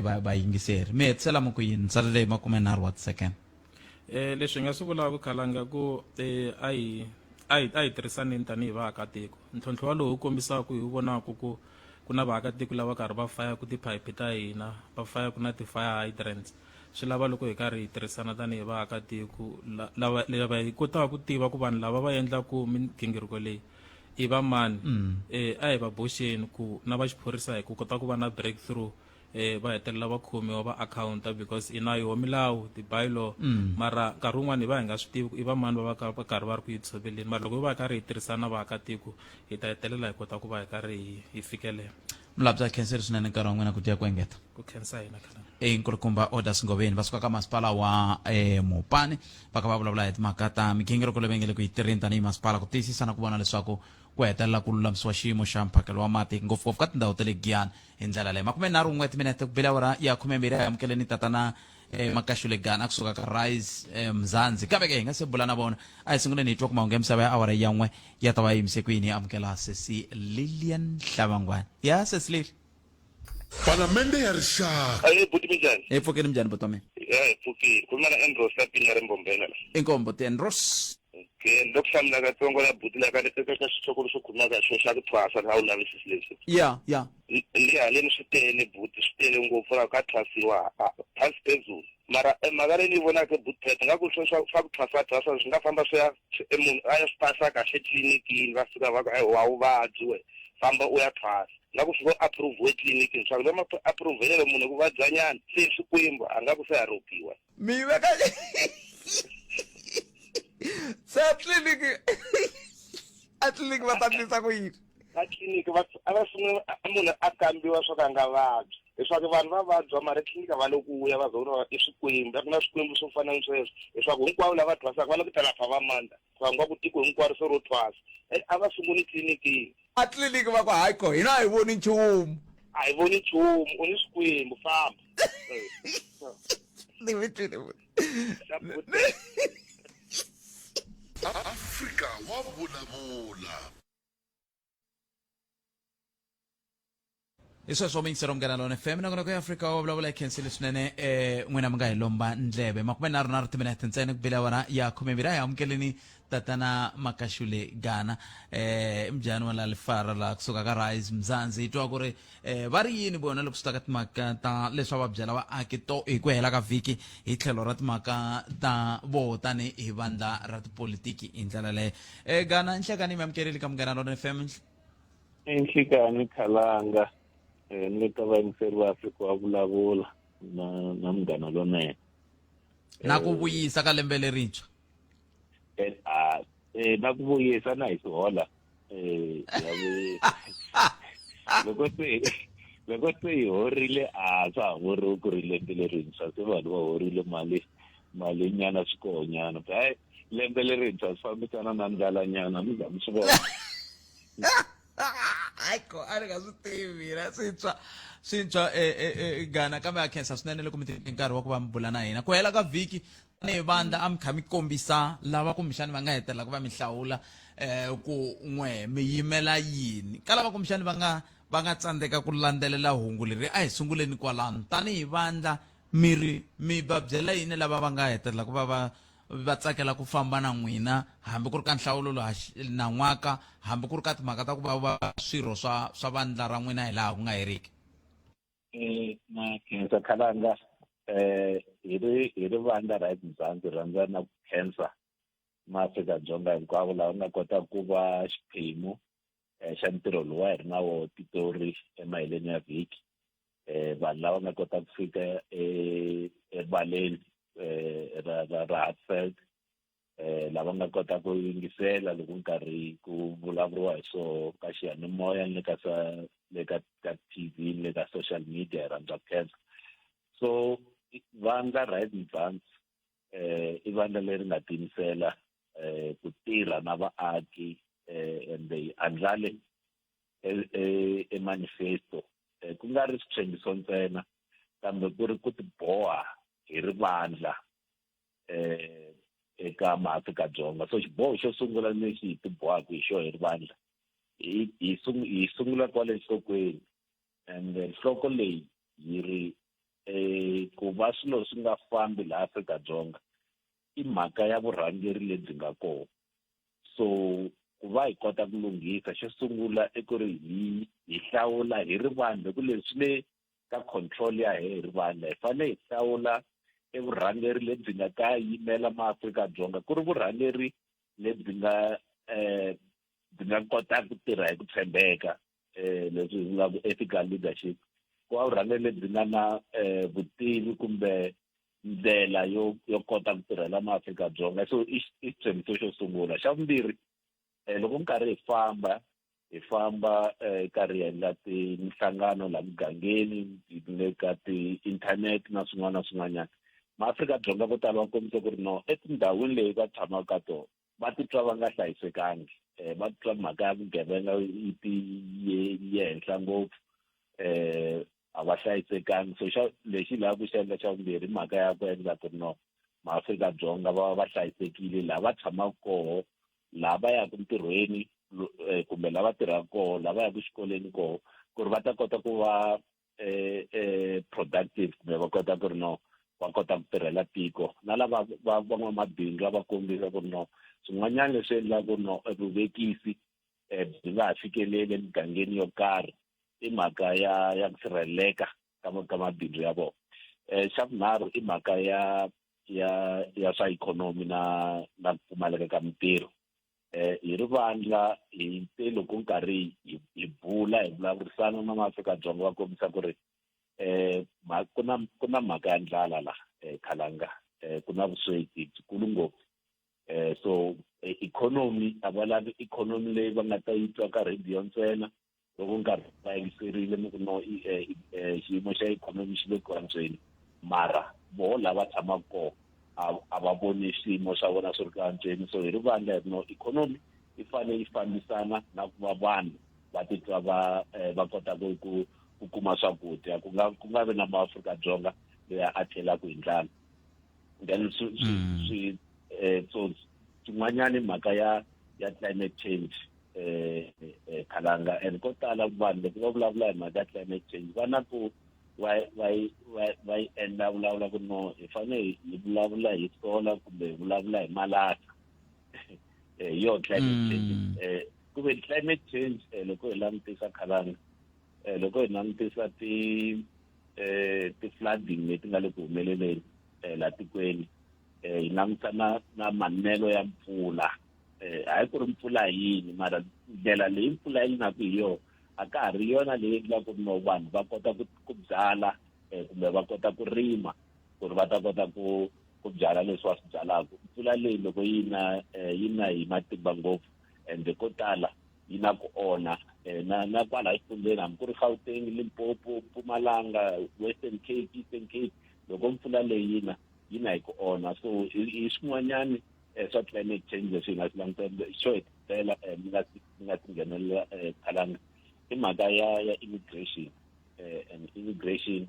va vayingiseri. Mi hetisela mi ku yini? Ni salele hi 30 wa ti-second. Leswi hi nga swi vulaka khalanga ku a hi a hi a hi tirhisaneni tanihi vaakatiko. Ntlhontlho wa lowu kombisaka hi wu vonaka ku ku na vaakatiko lava karhi va fayaka tiphayiphi ta hina va fayaka na ti-fire hydrants swi lava loko hi karhi hi tirhisana tanihi vaakatiko lava lava hi kotaka ku tiva ku vanhu lava va endlaku migingiriko leyi i va mani. A hi va boxeni ku na va xiphorisa hi ku kota ku va na breakthrough va hetelela va khomiwa va accounta because i na yoho milawu ti-bylaw. Mara nkarhi wun'wani hi va hi nga swi tivi ku i va mani va va va karhi va ri ku yi tshoveleni, mara loko hi va hi karhi hi tirhisana na vaakatiko hi ta hetelela hi kota ku va hi karhi hi hi fikelela. Mulabya khenseri swinene nkarhi wa n'wina ku tiya ku engeta. Ku khensa hina khalanga. Nkulukumba Orders Ngoveni va suka ka masipala wa Mopani va kha va vulavula hi timhaka ta migingiriko leyi va nge le ku yi tirheni tanihi masipala ku tiyisisa na ku vona leswaku ku hetelela ku lulamisiwa xiyimo xa mphakelo wa mati ngopfungopfu ka tindhawu ta le Giyani hi ndlela leyi. 31 timinete ku bile awara ya 12 a amukeleni tatana Makashule Gana kusuka ka Rise Mzansi. Kambe ke hi nga se bula na vona a hi sunguleni hi twa ku mahungu ya misava ya awara ya 1 ya ta va yimise ku yini. Hi amukela sesi Lilian Hlavangwana. Ya sesi Lili. Palamende ya Rixaka. Aye buti minjhani? Hi pfukile minjhani buti wa mina? Ya hi pfukile. Khuluma na Andros la Pinya re Mbombela la. Inkomu buti Andros. Okay, ni lo ku hlamula katsongo la buti la ka ka ka xihloko lexi khulumaka hi xona xa ku thwasa a wu lavisisi leswi. Ya, ya. Ni haleni swi tele buti, swi tele ngopfu la ka thwasiwa phansi phezulu. Mara mhaka leyi ni yi vonaka buti Pet nga ku swa swa ku thwasa thwasa swi nga famba swi ya munhu a ya swi pasa kahle etlilinikini va fika va ku wa wu vabyi we famba u ya thwasa. Nga ku swi ngo approve etliliniki swa ku va ma approve-ele munhu ku vabyanyana se swikwembu a nga ku se a rhobiwa. Mi yi veka se a tliliniki a tliliniki va ta endlisa ku yini? A tliliniki va a va sungula munhu a kambiwa swa ku a nga vabyi leswaku vanhu va vabya mara etliliniki a va le ku ya va za ku i swikwembu a ku na swikwembu swo fana ni sweswo leswaku hinkwavo lava thwasaka va la ku ta lapha va mandla va nga ku tiko hinkwaro se ro thwasa a va sunguli tliliniki. A tliliniki va ku hayi ko hina a hi voni nchumu. A hi voni nchumu u ni swikwembu famba. Ni mi twile. Afrika wa vulavula. Hi sweswo muyingiseri Munghana Lona FM, nongonoko ya Afrika wa vulavula. Hi khensile swinene n'wina mi nga hi lomba ndleve. 36 timinete ntsena ku bile awara ya 12. A hi amukeleni Tatana Makashule Gana, mujani wa la Lifara la kusuka ka Rise Mzansi. Hi twa ku ri va ri yini vona loko swi ta ka timhaka ta leswi va byela vaaki to hi ku hela ka vhiki hi tlhelo ra timhaka ta voho tani hi vandla ra tipolitiki hi ndlela leyo. Gana, nhlekani, mi amukerile ka Munghana Lona FM. I nhlikani, Khalanga, ni le ka vayingiseri va Afrika wa vulavula na Munghana Lonene. Na ku vuyisa ka lembe lerintshwa. Na ku vuyisa na hi swihola ya vuyisa loko se hi horile, a swa ha vuriwi ku ri lembe lerintshwa, se vanhu va horile mali nyana, swi kohonyana. Hayi, lembe lerintshwa swi fambisana na ndlala nyana, mi za mi swi vona. Hayi ko, a ni nga swi tivi mina, swintshwa Gana, kambe a khensa swinene loko mi teke nkarhi wa ku va mi bula na hina. Ku hela ka vhiki, tanihi vandla a mi kha mi kombisa lava kumbexani va nga hetelela ku va mi hlawula ku n'we mi yimela yini. Ka lava kumbexani va nga tsandzeka ku landzelela hungu leri, a hi sunguleni kwalano. Tanihi vandla mi ri mi va byela yini lava va nga hetelela ku va va tsakela ku famba na n'wina, hambi ku ri ka nhlawulo lowu nan'waka, hambi ku ri ka timhaka ta ku va va swirho swa vandla ra n'wina hi laha ku nga heriki? Na khensa, Khalanga. Hi ri vandla Rise Mzansi, rhandza na ku khensa maAfrika-Dzonga hinkwavo lava nga kota ku va xiphemu xa ntirho lowu a hi ri na woho Pitori emaheleni ya vhiki, vanhu lava nga kota ku fika erivaleni ra Hartfeld, lava nga kota ku yingisela loko nkarhi ku vulavuriwa hi swoho ka xiyanimoya ni le ka swa le ka TV ni le ka social media, hi rhandza ku khensa. So vandla Rise Mzansi i vandla leri nga tiyimisela ku tirha na vaaki, ende hi andlale e manifesto, ku nga ri switshembiso ntsena, kambe ku ri ku tiboha hi ri vandla eka maAfrika-Dzonga. So xiboho xo sungula lexi hi tibohaka hi xona hi ri vandla, hi sungula kwale nhlokweni, and nhloko leyi yi ri ku va swilo swi nga fambi laha Afrika-Dzonga i mhaka ya vurhangeri lebyi nga kona. So ku va hi kota ku lunghisa, xo sungula i ku ri hi hlawula hi ri vanhu, hi ku leswi le ka control ya he hi ri vandla, hi fanele hi hlawula e vurhangeri lebyi nga ta yimela maAfrika-Dzonga, ku ri vurhangeri lebyi nga byi nga kota ku tirha hi ku tshembeka, leswi hi vulaka ethical leadership, ku va vurhangeri lebyi nga na vutivi kumbe ndlela yo kota ku tirhela maAfrika-Dzonga. So i xitshembiso xo sungula. Xa vumbirhi, loko nkarhi hi famba karhi hi endla minhlangano laha mugangeni, le ka ti-internet na swin'wana na swin'wanyana, maAfrika-Dzonga vo tala va kombisa ku ri no, etindhawini leyi va tshamaka ka tona va titwa va nga hlayisekangi, va titwa mhaka ya vugevenga yi ti ye henhla ngopfu, a va hlayisekangi. So xa lexi hi lavaka ku xi endla xa vumbirhi, mhaka ya ku endla ku ri no, maAfrika-Dzonga va va va hlayisekile laha va tshamaka koho, laha va yaka ntirhweni kumbe laha va tirhaka koho, laha va yaka xikolweni koho, ku ri va ta kota ku va productive kumbe va kota ku ri no, va kota ku tirhela tiko. Na lava va van'wamabindzu va kombisa ku ri no, swin'wanyana leswi endlaka ku ri no, vuvekisi byi nga ha fikeleli emigangeni yo karhi i mhaka ya ku sirheleleka ka mabindzu ya vona. Xa vunharhu i mhaka ya swa ikhonomi na ku pfumaleka ka mintirho. Hi ri vandla hi te loko nkarhi hi bula, hi vulavurisana na maAfrika-Dzonga, va kombisa ku ri ku na mhaka ya ndlala la, Khalanga, ku na vusweti byikulu ngopfu. So ikhonomi, a va lavi ikhonomi leyi va nga ta yi twa ka rhediyo ntsena loko nkarhi va yingiserile mi ku no, xiyimo xa ikhonomi xi le ku antsweni, mara voho lava tshamaka kona a va voni swiyimo swa vona swi ri ku antsweni. So hi ri vandla hi ri no, ikhonomi yi fanele yi fambisana na ku va vanhu va titwa va kota ku kuma swakudya, ku nga vi na maAfrika-Dzonga loyi a tlelaka hi ndlala. Then swi so swin'wanyana mhaka ya climate change. Khalanga. And ko tala vanhu loko va vulavula hi mhaka ya climate change, va na ku va va va va yi endla vulavula ku no hi fanele hi vulavula hi solar kumbe hi vulavula hi malahla, hi yona climate change. Ku ve climate change, loko hi langutisa, Khalanga, loko hi langutisa ti ti-flooding leti nga le ku humeleleni la tikweni, hi langutisa na manelo ya mpfula, hayi ku ri mpfula yini, mara ndlela leyi mpfula yi naku hi yona a ka ha ri yona leyi endlaka ku no vanhu va kota ku byala, kumbe va kota ku rima ku ri va ta kota ku byala leswi va swi byalaka. Mpfula leyi loko yi na, yi na hi matimba ngopfu, ende ko tala yi na ku onha na kwala exifundzeni, hambi ku ri Gauteng, Limpopo, Mpumalanga, Western Cape, Eastern Cape, loko mpfula leyi yina, yi na hi ku onha. So hi swin'wanyani swa climate change leswi hi nga swi langutela. Xo hetelela, mi nga ti nghenelela, Khalanga, i mhaka ya immigration. And immigration,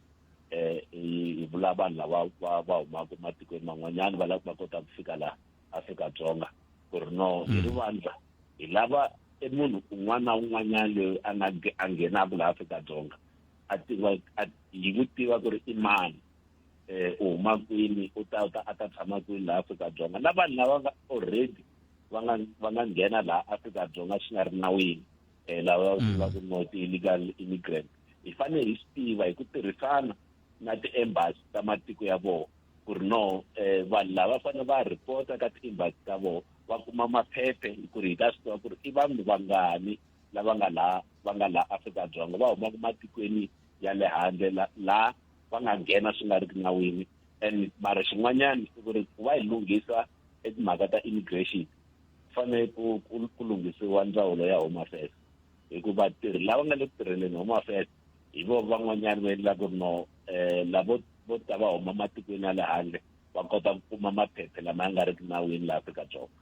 hi vula vanhu lava va humaka matikweni man'wanyana, va lava va kota ku fika laha Afrika-Dzonga, ku ri no hi ri vandla hi lava i munhu un'wana na un'wanyana loyi a nga a nghenaka laha Afrika-Dzonga a tiva hi ku tiva ku ri i mani, u huma kwini, u ta a ta tshama kwini laha Afrika-Dzonga, na vanhu lava nga already va nga nghena laha Afrika-Dzonga swi nga ri nawini, lava va ku no ti-illegal immigrant, hi fanele hi swi tiva hi ku tirhisana na ti-embassy ta matiko ya vona ku ri no vanhu lava fanele va report-a ka ti-embassy ta vona, va kuma maphephe ku ri hi ta swi tiva ku ri i vanhu vangani lava nga laha, va nga laha Afrika-Dzonga, va humaka matikweni ya le handle laha va nga nghena swi nga ri ki nawini. And mara xin'wanyana i ku ri ku va hi lunghisa etimhaka ta immigration, fanele ku lunghisiwa ndzawulo ya Home Affairs, hikuva vatirhi lava nga le ku tirheleni Home Affairs hi vo van'wanyana va endla ku ri no lavo vo ta va huma matikweni ya le handle va kota ku kuma maphephe lama ya nga ri ki nawini laha Afrika-Dzonga.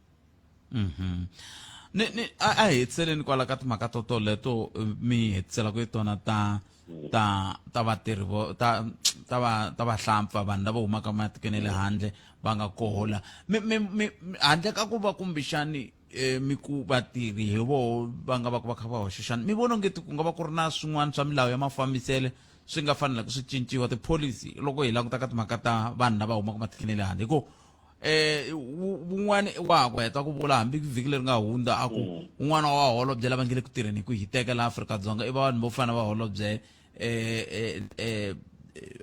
Ni a hetiseleni kwala ka timhaka to toleto, mi hetiselaka hi tona ta vatirhi vo ta va ta vahlampfa, vanhu lava humaka matikweni ya le handle va nga kohola mi handle ka ku va kumbexani, mi ku vatirhi hi voho va nga va ku va kha va hoxa xana, mi vona ongeti ku nga va ku ri na swin'wana swa milawu ya mafambisele swi nga fanelaka swi cinciwa, tipholisi, loko hi languta ka timhaka ta vanhu lava humaka matikweni ya le handle? Hi ku wun'wani wa ha ku heta ku vula hambi vhiki leri nga hundza, a ku un'wana wa holobye lava nge le ku tirheni hi ku hiteka laha Afrika-Dzonga i vanhu vo fana va holobye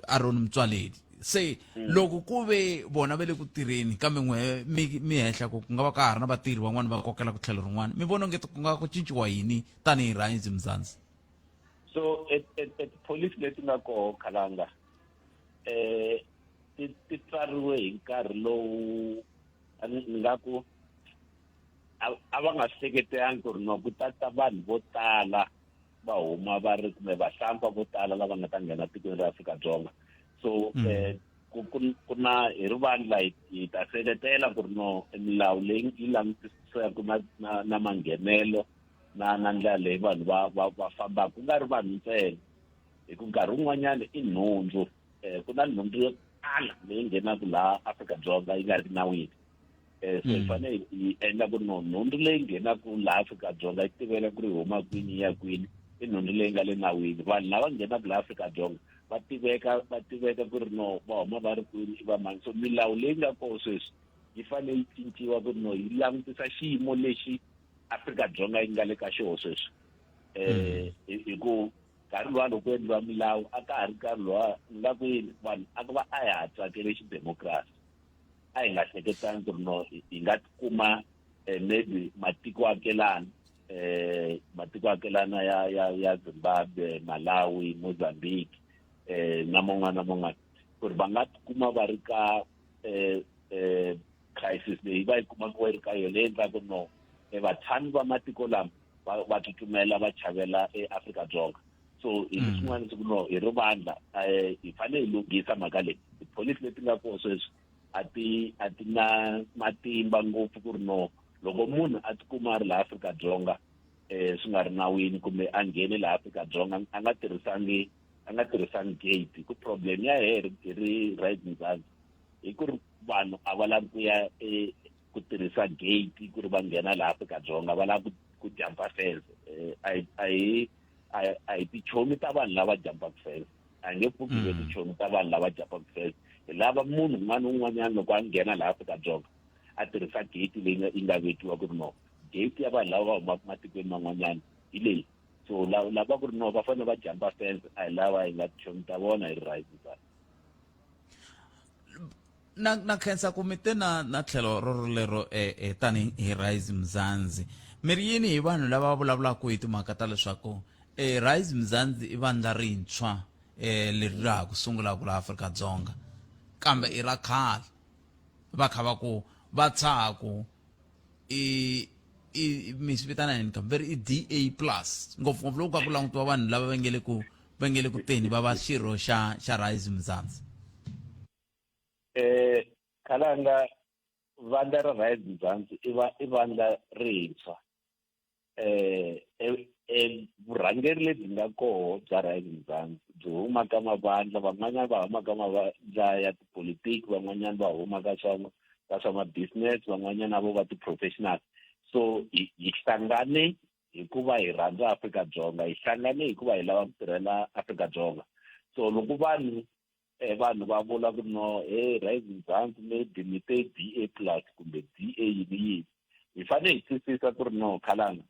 Aaron Motsoaledi. Se loko ku ve vona va le ku tirheni, kambe n'we mi hehla ku nga va ka ha ri na vatirhi van'wani va kokela ku tlhelo rin'wana, mi vona onge ku nga ku cinciwa yini tanihi Rise Mzansi? So tipholisi leti nga koho, Khalanga, ti tsariwe hi nkarhi lowu ni nga ku a va nga swi hleketelangi ku ri no ku ta ta vanhu vo tala va huma va ri kumbe vahlampfa vo tala lava nga ta nghena tikweni ra Afrika-Dzonga. So ku na hi ri vandla hi ta seketela ku ri no milawu leyi yi langutisaka na manghenelo na ndlela leyi vanhu va fambaka, ku nga ri vanhu ntsena, hi ku nkarhi wun'wanyana i nhundzu. Ku na nhundzu yo tala leyi nghenaka laha Afrika-Dzonga yi nga ri nawini. So hi fanele hi endla ku no nhundzu leyi nghenaka laha Afrika-Dzonga yi tivela ku ri huma kwini, yi ya kwini, i nhundzu leyi nga le nawini. Vanhu lava nghenaka laha Afrika-Dzonga va tiveka ku ri no va huma va ri kwini, i va mani. So milawu leyi nga koho sweswi yi fanele yi cinciwa ku ri no yi langutisa xiyimo lexi Afrika-Dzonga yi nga le ka xoho sweswi. Hi ku nkarhi luwa loko ku endliwa milawu, a ka ha ri nkarhi luwa ni nga ku yini, vanhu a ku va a hi ha tsakele xidemokirasi, a hi nga hleketangi ku ri no hi nga tikuma maybe matiko akelana, matiko akelana ya Zimbabwe, Malawi, Mozambique, na man'wana na man'wana, ku ri va nga tikuma va ri ka crisis leyi va yi kumaka va ri ka yona, leyi endlaka no vatshami va matiko lama va tsutsumela va chavela eAfrika-Dzonga. So hi swin'wana leswi ku no hi ri vandla hi fanele hi lunghisa mhaka leyi. Tipholisi leti nga koho sweswi a ti na matimba ngopfu ku ri no loko munhu a tikuma a ri laha Afrika-Dzonga swi nga ri nawini, kumbe a nghene laha Afrika-Dzonga a nga tirhisangi gate, ku problem ya hehe hi ri Rise Mzansi hi ku ri vanhu a va lavi ku ya ku tirhisa gate ku ri va nghena laha Afrika-Dzonga, va lava ku ku jampa fence. A hi a hi a hi tichomi ta vanhu lava jampaka fence, a nge pfuki ve tichomi ta vanhu lava jampaka fence. Hi lava munhu un'wana na un'wanyana loko a nghena laha Afrika-Dzonga a tirhisa gate leyi yi nga vekiwa ku ri no gate ya vanhu lava va humaka matikweni man'wanyana hi leyi. So lava ku ri no va fanele va jampa fence, a hi lava hi nga tichomi ta vona hi ri right. Na khensa ku mi te na tlhelo rorolero tani hi Rise Mzansi. Mi ri yini hi vanhu lava vulavulaka hi timhaka ta leswaku Rise Mzansi i vandla rintshwa leri ra ha ku sungulaka laha Afrika-Dzonga, kambe i ra khale, va kha va ku va tshaha ku i mi swi vitana yini kambe i DA plus, ngopfungopfu loko ka ku langutiwa vanhu lava va nge le ku teni va va xirho xa Rise Mzansi? Khalanga, vandla ra Rise Mzansi i vandla rintshwa. Vurhangeri lebyi nga koho bya Rise Mzansi byi huma ka mavandla, van'wanyana va huma ka mavandla ya tipolitiki, van'wanyana va huma ka swa ma-business, van'wanyana vo va ti-professional. So hi hlangane hikuva hi rhandza Afrika-Dzonga, hi hlangane hikuva hi lava ku tirhela Afrika-Dzonga. So loko vanhu va vula ku no hey, Rise Mzansi maybe mi te DA plus kumbe DA yini yini, hi fanele hi twisisa ku ri no khalanga,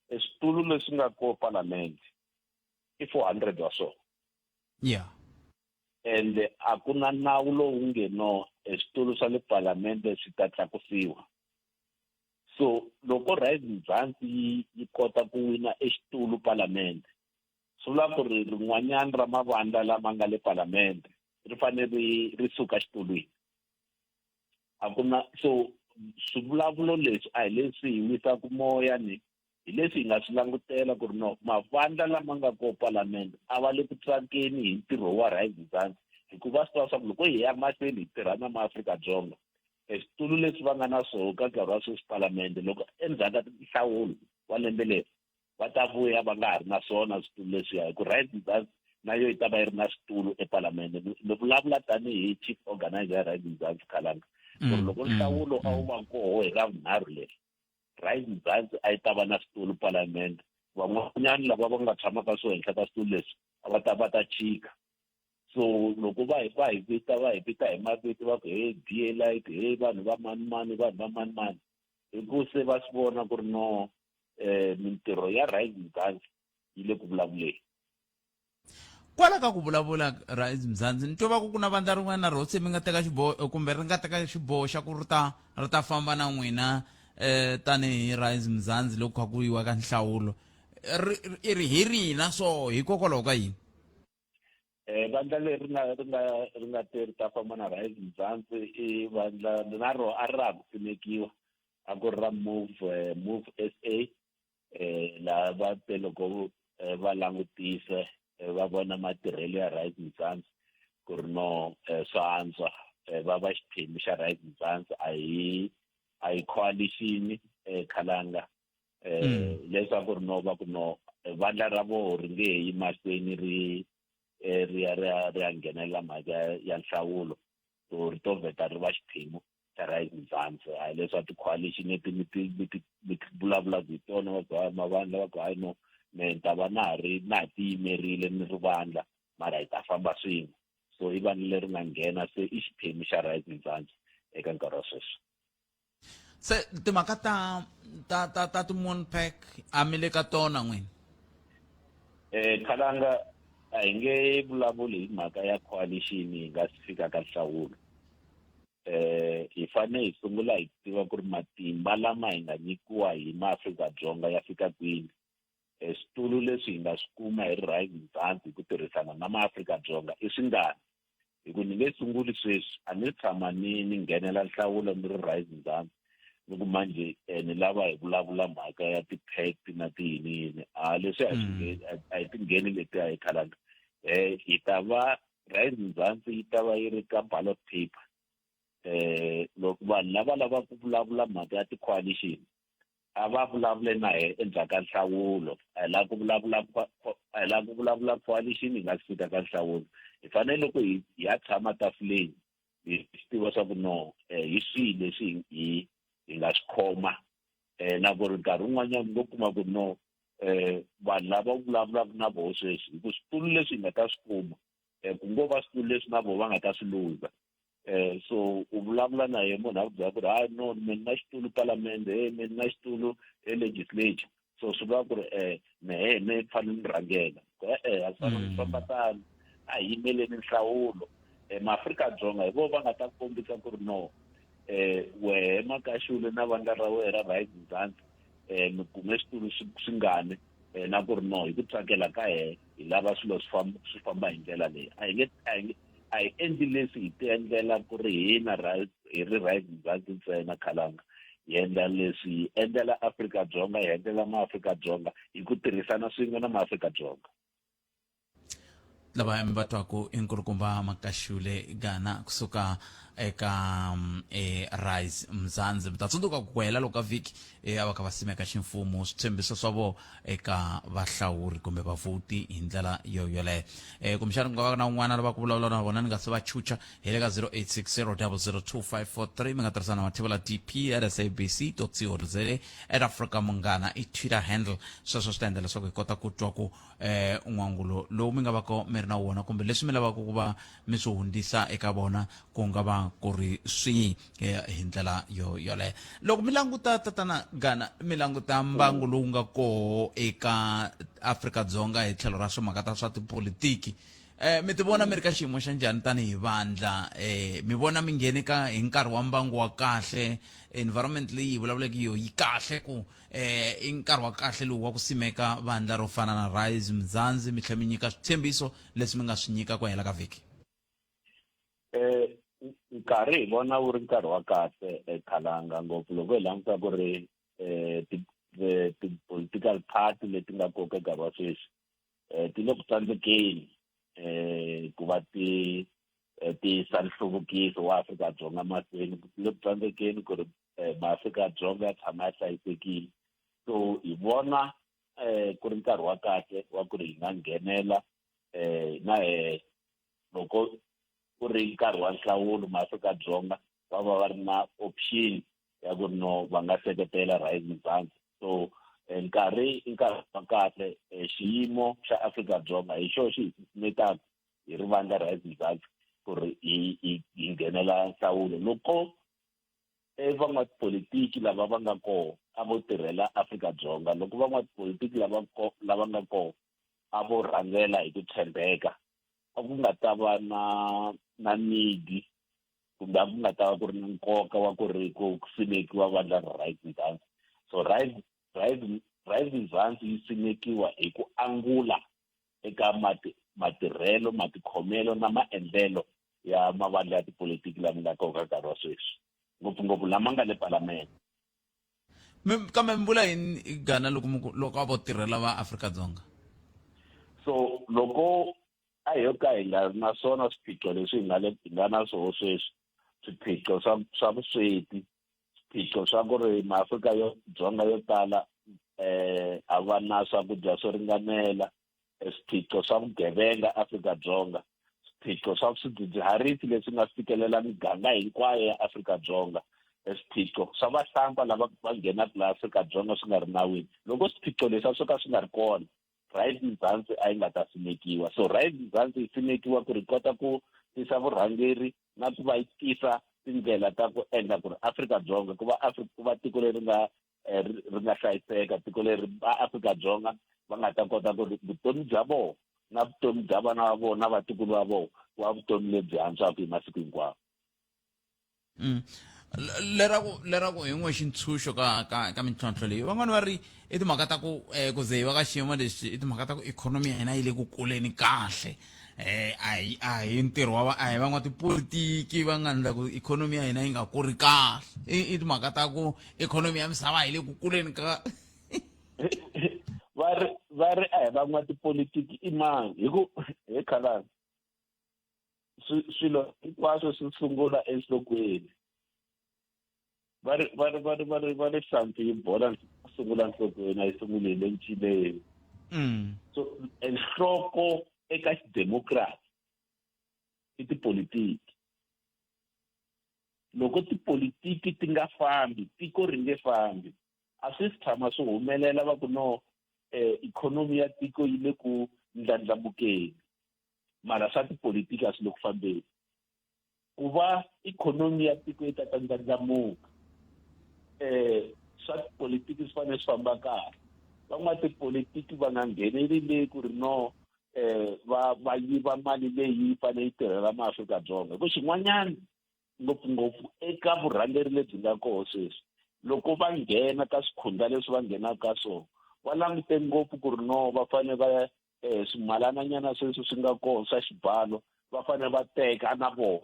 switulu leswi nga ko palamende i 400 wa swona. And a ku na nawu lowu nge no switulu swa le palamende swi ta tlakusiwa. So loko Rise Mzansi yi kota ku wina exitulu palamende, swi vula ku ri rin'wanyana ra mavandla lama nga le palamende ri fanele ri suka xitulwini. A ku na, so swivulavulo leswi a hi leswi hi wisaka moya, ni hi leswi hi nga swi langutela ku ri no mavandla lama nga ko palamende a va le ku tsakeni hi ntirho wa Rise Mzansi, hikuva swi tiva swa ku loko hi ya mahlweni hi tirha na maAfrika-Dzonga, switulu leswi va nga na swoho ka nkarhi wa sweswi palamende, loko endzhaku ka nhlawulo wa lembe leri va ta vuya va nga ha ri na swona switulu leswiya, hi ku Rise Mzansi na yo yi ta va yi ri na switulu epalamende. Ni vulavula tanihi chief organizer ya Rise Mzansi, khalanga, ku ri loko nhlawulo a wu va koho hi Ravunharhu leri, Rise Mzansi a yi ta va na switulu palamende. Van'wanyana lava va nga tshama ka swo henhla ka switulu leswi a va ta chika. So loko va hi vita hi mavito, va ku he DA light, he vanhu va mani mani, vanhu va mani mani, hi ku se va swi vona ku ri no mintirho ya Rise Mzansi yi le ku vulavuleni. Kwala ka ku vulavula Rise Mzansi, ni twa va ku ku na vandla rin'wana na roho se mi nga teka xiboho kumbe ri nga teka xiboho xa ku ri ta famba na n'wina tanihi Rise Mzansi loko kha ku yiwa ka nhlawulo, i ri hi rina, so hikokwalaho ka yini? Vandla leri ri nga te ri ta famba na Rise Mzansi i vandla na ro a ri ra ha ku simekiwa, a ku ri ra Move SA, laha va te loko va langutise va vona matirhelo ya Rise Mzansi ku ri no swa antswa va va xiphemu xa Rise Mzansi. A hi coalition, khalanga, leswaku ri no va ku no vandla ra voho ri nge yi mahlweni ri ya nghenelela mhaka ya nhlawulo, so ri to vheta ri va xiphemu xa Rise Mzansi. Hayi leswa ti-coalition leti mi ti vulavulaka hi tona, va ku hayi mavandla, va ku hayi no me ni ta va na ha ri na ha tiyimerile ni ri vandla, mara hi ta famba swin'we. So i vandla leri nga nghena se i xiphemu xa Rise Mzansi eka nkarhi wa sweswi. Se timhaka ta ti-moon pack a mi le ka tona n'wina? Khalanga, a hi nge vulavuli hi mhaka ya coalition hi nga si fika ka nhlawulo. Hi fanele hi sungula hi tiva ku ri matimba lama hi nga nyikiwa hi maAfrika-Dzonga ya fika kwini, switulu leswi hi nga swi kuma hi ri Rise Mzansi hi ku tirhisana na maAfrika-Dzonga i swingani, hi ku ni nge sunguli sweswi, a ni tshama ni nghenela nhlawulo ni ri Rise Mzansi, ni ku manje ni lava hi vulavula mhaka ya ti-pact na tiyini yini. A leswi a swi a hi tingheni letiya hi khalanga. Hi ta va Rise Mzansi yi ta va yi ri ka ballot paper. Loko vanhu lava lavaka ku vulavula mhaka ya ti-coalition, a va vulavule na hi endzhaku ka nhlawulo. A hi lava ku vulavula coalition hi nga si fika ka nhlawulo. Hi fanele loko hi ya tshama tafuleni hi swi tiva swa ku no hi swihi leswi hi nga swi khoma. um na ku ri nkarhi wun'wanyana ngo kuma ku no um vanhu lava vulavulaka na voho sweswi hi ku switulu leswi hi nga ta swi kuma um ku ngo va switulu leswi na voho va nga ta swi luza um so u vulavula na ye munhu a ku byela ku ri hayi no mi na xitulu palamende e mi na xitulu e-legislature so swi vula ku ri um mehe mi fanele mi rhangela e-e a swi fanele mi famba tano a hi yimeleni nhlawulo um maafrika-dzonga hi vona va nga ta kombisa ku ri no um wehe makaxule na vandla ra wena ra Rise Mzansi um mi kume switulu swingani um na ku ri no hi ku tsakela ka hehe hi lava swilo swi famba swi famba hi ndlela leyi a hi nge a hi nge a hi endli leswi hi ti endlela ku ri hina hi ri Rise Mzansi ntsena khalanga hi endla leswi hi endlela Afrika-Dzonga hi endlela maAfrika-Dzonga hi ku tirhisana swin'we na maAfrika-Dzonga. Lava mi va twaku i nkulukumba Makashule Gana kusuka eka e Rise Mzansi. Mi ta tsundzuka ku hela loko ka vhiki e a va kha va simeka ximfumo switshembiso swa vona eka vahlawuri kumbe vavhoti hi ndlela yo yoleyo. E kumbexana ku nga va na un'wana lava ku vulavula na vona ni nga se va chucha hi le ka 0860 002543 mi nga tirhisa na mathevula dp at sabc co za at Africa Munghana i Twitter handle. Sweswo swi ta endla leswaku hi kota ku twa ku eh n'wangulo lowu mi nga va ko mi ri na wona kumbe leswi mi lavaka ku va mi swi hundzisa eka vona ku nga va ku ri swihi eh, hi ndlela yo yoleyo. Loko mi languta tatana Gana, mi languta mbangu lowu nga koho eka Afrika-Dzonga hi tlhelo ra swimhaka ta swa tipolitiki, eh mi ti vona mi ri ka xiyimo xa njhani tanihi vandla? Eh mi vona mi nghene ka hi nkarhi wa mbangu wa kahle, environment leyi hi vulavuleke yo yi kahle ku eh i nkarhi wa kahle lowu wa ku simeka vandla ro fana na Rise Mzansi, mi tlhela mi nyika switshembiso leswi mi nga swi nyika ku hela ka vhiki? Eh nkarhi hi vona wu ri nkarhi wa kahle ekhalanga ngopfu loko hi languta ku ri eh ti-political party leti nga koka nkarhi wa sweswi eh ti le ku tsandzekeni eh ku va ti tiyisa nhluvukiso wa Afrika-Dzonga mahlweni, ti le ku tsandzekeni ku ri maAfrika-Dzonga ya tshama ya hlayisekile. So hi vona ku ri nkarhi wa kahle wa ku ri hi nga nghenela na hehe loko ku ri nkarhi wa nhlawulo maAfrika-Dzonga va va va ri na option ya ku ri no va nga seketela Rise Mzansi. So nkarhi i nkarhi wa kahle, xiyimo xa Afrika-Dzonga hi xona xi hi susumetaka hi ri vandla Rise Mzansi ku ri hi hi hi nghenela nhlawulo. Loko e van'watipolitiki lava va nga koho a vo tirhela Afrika-Dzonga, loko van'watipolitiki lava lava nga koho a vo rhangela hi ku tshembeka, a ku nga ta va na na need kumbe a ku nga ta va ku ri na nkoka wa ku ri ku simekiwa vandla ra Rise Mzansi. So Rise Rise Rise Mzansi yi simekiwa hi ku angula eka matirhelo, matikhomelo na maendlelo ya mavandla ya tipolitiki lama nga koka nkarhi wa sweswi, ngopfungopfu lama nga le palamende. Kambe mi vula yini Gana loko mi ku loko a vo tirhela va Afrika-Dzonga? So loko a hi yo ka hi nga ri na swona swiphiqo leswi hi nga le hi nga na swoho sweswi, swiphiqo swa swa vusweti, swiphiqo swa ku ri maAfrika yo Dzonga yo tala eh a va na swakudya swo ringanela, swiphiqo swa vugevenga Afrika-Dzonga, swiphiqo swa swidzidziharisi leswi nga fikelela miganga hinkwayo ya Afrika-Dzonga, swiphiqo swa vahlampfa lava va nghenaka laha Afrika-Dzonga swi nga ri nawini. Loko swiphiqo leswi a swo ka swi nga ri kona, Rise Mzansi a yi nga ta simekiwa. So Rise Mzansi yi simekiwa ku ri kota ku tisa vurhangeri na ku va yi tisa tindlela ta ku endla ku ri Afrika-Dzonga ku va ku va tiko leri nga ri nga hlayiseka, tiko leri va Afrika-Dzonga va nga ta kota ku ri vutomi bya vona na vutomi bya vana va vona na vatukulu va vona ku va vutomi lebyi antswaka hi masiku hinkwawo. Leraku leraku hi n'we xintshunxo ka ka ka mintlhontlho leyi van'wani va ri i timhaka ta ku ku ze hi va ka xiyimo lexi i timhaka ta ku ikhonomi ya hina yi le ku kuleni kahle, a hi a hi ntirho wa a hi van'watipolitiki va nga endla ku ikhonomi ya hina yi nga kuri kahle, i timhaka ta ku ikhonomi ya misava yi le ku kuleni ka va ri va ri a hi van'watipolitiki i mani hi ku hi khalani swilo hinkwaswo swi sungula enhlokweni. Va ri va ri va ri va ri va ri hlampfi yi bola sungula nhlokweni a yi sunguli hi le ncileni. So enhloko eka xidemokirasi i tipolitiki. Loko tipolitiki ti nga fambi, tiko ri nge fambi. A swi si tshama swi humelela va ku no ikhonomi ya tiko yi le ku ndlandlamukeni mara swa tipolitiki a swi le ku fambeni. Ku va ikhonomi ya tiko yi ta ta ndlandlamuka swa tipolitiki swi fanele swi famba kahle. Van'watipolitiki va nga ngheneli le ku ri no va va yiva mali leyi yi fanele yi tirhela maAfrika-Dzonga. Hi ku xin'wanyana ngopfungopfu eka vurhangeri lebyi nga koho sweswi, loko va nghena ka swikhundla leswi va nghenaka ka swona va langute ngopfu ku ri no va fanele va swimalananyana sweswi swi nga koho swa xibalo va fanele va teka na vona.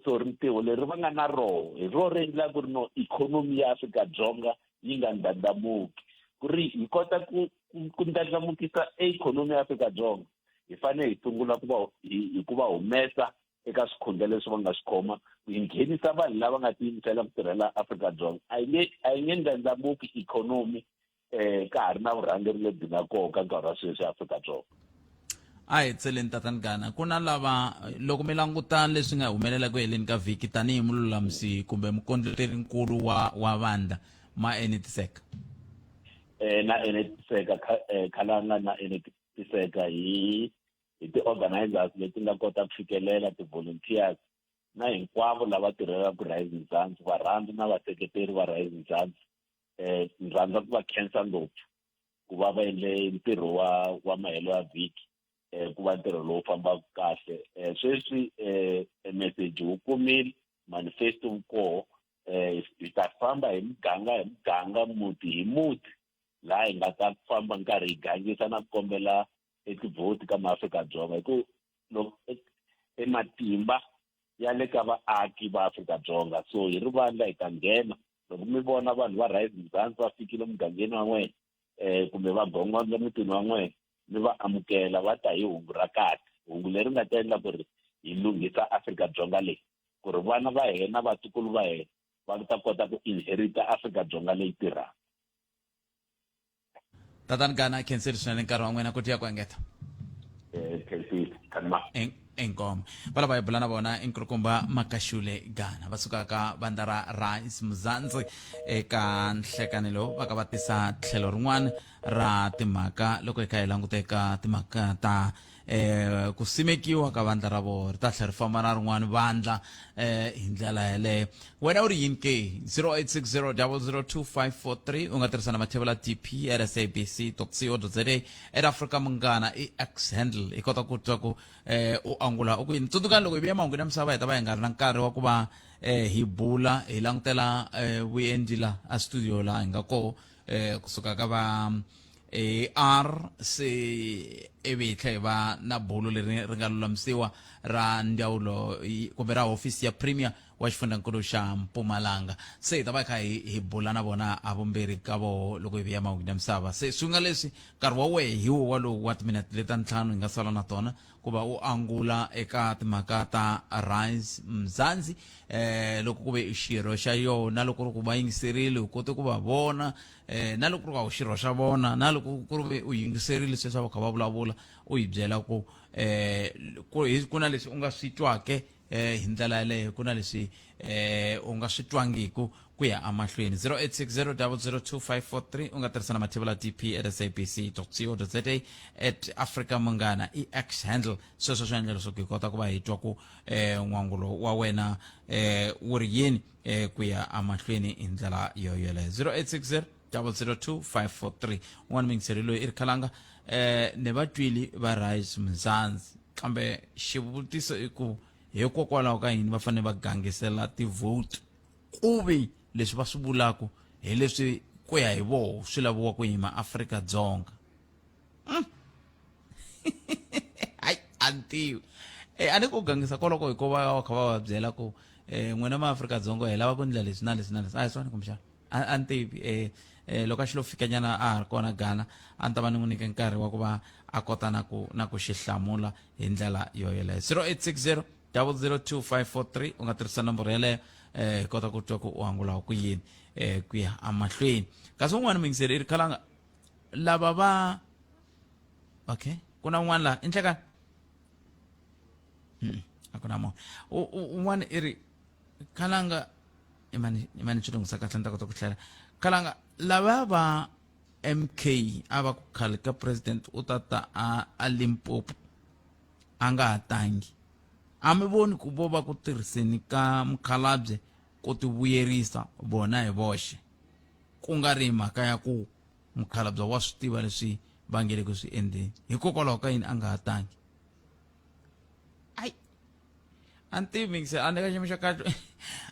So rintiho leri va nga na roho hi ro ri endlaka ku ri no ikhonomi ya Afrika-Dzonga yi nga ndlandlamuki. Ku ri hi kota ku ku ndlandlamukisa e ikhonomi ya Afrika-Dzonga hi fanele hi sungula ku va hi ku va humesa eka swikhundla leswi va nga swi khoma, hi nghenisa vanhu lava nga tiyimisela ku tirhela Afrika-Dzonga. A yi nge a yi nge ndlandlamuki ikhonomi ka ha ri na vurhangeri lebyi nga koho ka nkarhi wa sweswi Afrika-Dzonga. A hi tseleni tatani Gana, ku na lava loko mi languta leswi nga humelela ku heleni ka vhiki tanihi mululamisi kumbe mukondleterinkulu wa wa vandla ma enetiseka? Na enetiseka Khalanga, na enetiseka hi hi ti-organizers leti nga kota ku fikelela ti-volunteers na hinkwavo lava tirhelaka Rise Mzansi, varhandzi na vaseketeri va Rise Mzansi. Ni rhandza ku va khensa ngopfu ku va va endle ntirho wa wa mahelo ya vhiki ku va ntirho lowu fambaka kahle. Sweswi message wu kumile, manifesto wu koho, hi ta famba hi muganga hi muganga, muti hi muti, laha hi nga ta famba nkarhi hi gangisa na ku kombela etivhoti ka maAfrika-Dzonga, hi ku loko e matimba ya le ka vaaki va Afrika-Dzonga. So hi ri vandla hi ta nghena loko mi vona vanhu va Rise Mzansi va fikile mugangeni wa n'wina kumbe va gongondza mutini wa n'wina, mi va amukela, va ta hi hungu ra kahle, hungu leri nga ta endla ku ri hi lunghisa Afrika-Dzonga leyi, ku ri vana va hina, vatukulu va hina va ta kota ku inherita Afrika-Dzonga leyi tirhaka. Tatani Gana, khensile swinene nkarhi wa n'wina ku tiya ku engeta. Khensile Khanma. Inkomo va lava hi bula na vona i nkulukumba Makashule Gana, va suka ka vandla ra Rise Mzansi. Eka nhlekani lowu va ka va tisa tlhelo rin'wana ra timhaka loko hi kha hi languta eka timhaka ta ku simekiwa ka vandla ra vona, ri ta tlhela ri famba na rin'wana vandla hi ndlela yeleyo. Wena u ri yini ke? 0860002543 u nga tirhisa na mathevula dp at sabc co za, at Africa Munghana i X handle, hi kota ku twa ku u angula u ku yini. Tsundzukani loko hi vuya mahungwini ya misava hi ta va hi nga ri na nkarhi wa ku va hi bula, hi langutela vuendli la a studio laha hi nga koho kusuka ka va AR se ivi hi tlhela hi va na bulo leri ri nga lulamisiwa ra ndzawulo kumbe ra hofisi ya premier wa xifundzankulu xa Mpumalanga. Se hi ta va hi kha hi hi bula na vona a vumbirhi ka voho loko hi vuya mahungwini ya misava. Se swi nga leswi nkarhi wa wehe hi wo walowu wa timinete leta ntlhanu hi nga sala na tona ku va u angula eka timhaka ta Rise Mzansi, loko ku ve i xirho xa yona, loko ri ku va yingiserile u kote ku va vona, na loko ku ri ku a wu xirho xa vona, na loko ku ri u yingiserile sweswi a va kha va vulavula, u hi byela ku ku ku na leswi u nga swi twake hi ndlela yaleyo, ku na leswi u nga swi twangiku ku ya emahlweni. 0860002543 u nga tirhisa na mathevula dp at sabc co za, at Africa Munghana i X handle. Sweswo swi endla leswaku hi kota ku va hi twa ku n'wangulo wa wena wu ri yini ku ya emahlweni hi ndlela yo yoleyo. 0860 002 543. Un'wana muyingiseri loyi i ri khalanga ne va twili va Rise Mzansi, kambe xivutiso i ku hikokwalaho ka yini va fanele va gangisela ti-vote ku vi leswi va swi vulaka hi leswi ku ya hi voho swi laviwa ku yima Afrika-Dzonga? Hayi, a ni tivi. A ni ku gangisa koloko hikuva va kha va va byela ku n'wina ma Afrika-Dzonga hi lava ku endla leswi na leswi na leswi, a hi swona kumbexana a ni tivi. Loko a xi lo fikanyana a ha ri kona Ghana, a ni ta va ni n'wi nyike nkarhi wa ku va a kota na ku na ku xi hlamula hi ndlela yo yeleyo. 0860 002543 u nga tirhisa nomboro yeleyo hi kota ku twa ku u angula ku yini ku ya emahlweni. Kasi un'wana muyingiseri i ri khalanga lava va okay, ku na un'wana laha i nhlekani a ku na munhu un'wana i ri khalanga. imani imani swi lunghisa kahle ni ta kota ku hlela khalanga lava va mk a va ku khale ka president u ta ta a, a limpopo a nga ha tangi a mi voni ku vo va ku tirhiseni ka mukhalabye ku tivuyerisa vona hi voxe ku nga ri hi mhaka ya ku mukhalabye wa swi tiva leswi va nge le ku swi endleni hikokwalaho ka yini a nga ha tangi ai a ni tivi mingise a ni ka xiyimo xa kahle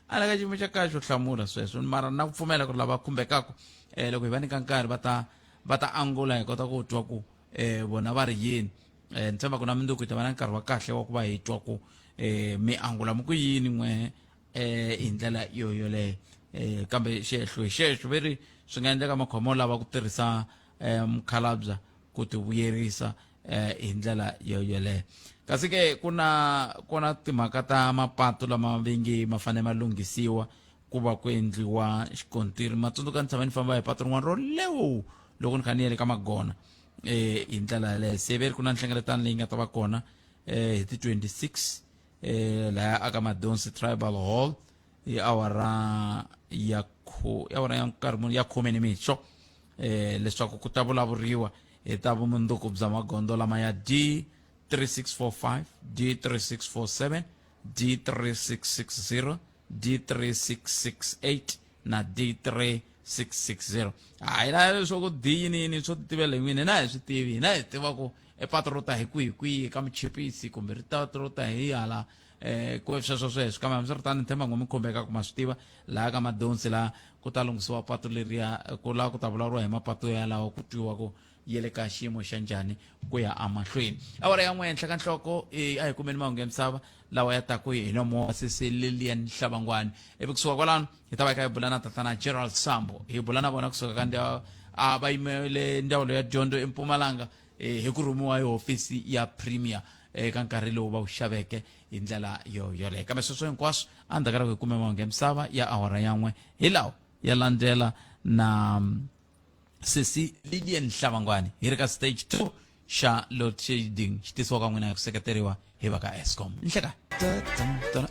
a ni ka xiyimo xa kahle xo hlamula sweswo mara na ku pfumela ku ri lava khumbekaka um loko hi va nyika nkarhi va ta va ta angula hi kota ku twa ku um vona va ri yini um ni tshemba ku na mundzuku hi ta va na nkarhi wa kahle wa ku va hi twa ku um mi angula mi ku yini n'we um hi ndlela yo yoleyo um kambe xehlo hi xexo ve ri swi nga endleka makhombo lava ku tirhisa um mukhalabya ku ti vuyerisa eh hi ndlela yo yoleyo kasi ke ku na ku na timhaka ta mapatu lama vingi ma fanele ma lunghisiwa ku va ku endliwa xikontiri matsundzuka ni tshama ni famba hi patu rin'wana ro lewu loko ni kha ni yele ka magona eh hi ndlela yaleyo se ve ri ku na nhlengeletano leyi nga ta va kona eh hi ti 26 eh laya aka Madonsi Tribal Hall hi awara ya khu awara ya nkarhi muni ya khume ni mixo eh leswaku ku ta vulavuriwa hi ta vumundzuku bya magondzo lama ya D 3645 D3647 D3660 D3668 na D3660 hayi na leswaku D yini yini swo tivela hi n'wina hina hi swi tivi hina hi tiva ku e patu ro ta hi kwihi kwihi ka muchipisi kumbe ri ta ro ta hi hala eh ku sweswo sweswo kambe hambiswiritano ni tshemba ngo mi khumbeka ku ma swi tiva laha ka madonsi laha ku ta lunghisiwa patu leriya ku laha ku ta vulavuriwa hi mapatu yalawo ku twiwa ku ya le ka xiyimo xa njhani ku ya emahlweni awara ya n'we henhla ka nhloko a hi kumeni mahungu ya misava lawa ya taku hi nomo wa sesi lilian hlabangwani ivi kusuka kwalano hi ta va hi kha hi bula na tatana gerald sambo hi bula na vona kusuka ka ndhawu a va yimele ndzawulo ya dyondzo empumalanga hi ku rhumiwa hi hofisi ya premier eka nkarhi lowu va wu xaveke hi ndlela yo yoleyo kambe sweswo hinkwaswo endzhaku ka loko hi kume mahungu ya misava ya awara yan'we hi lawa ya landzela na sesi lilian hlavangwani hi ri ka stage 2 xa load shedding xi tisiwa ka n'wina hi ku seketeriwa hi va ka escom nhlekani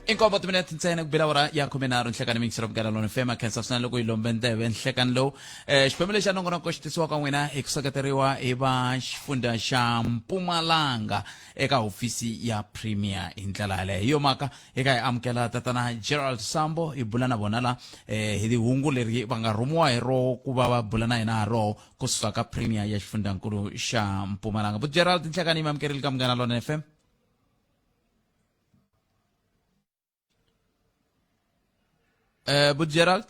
i nkombo timinete ntsena ku bela awara ya khumenharhu nhlekani mixer munghana lona fm khensa swinene loko yi lombe ndleve nhlekani lowu um xiphemu lexi xa nongonoko xi tisiwa ka n'wina hi ku seketeriwa hi va xifundza xa mpumalanga eka hofisi ya premier hi ndlela yaleyo hi yo mhaka hi ka hi amukela tatana gerald sambo hi bula na vona la eh, hi hungu leri va nga rhumiwa hi roho ku va va bula na hina ha roho kusuka ka premier ya xifundzankulu xa mpumalanga bu gerald nhlekani yi mi amukerile ka munghana lona fm eh bu gerald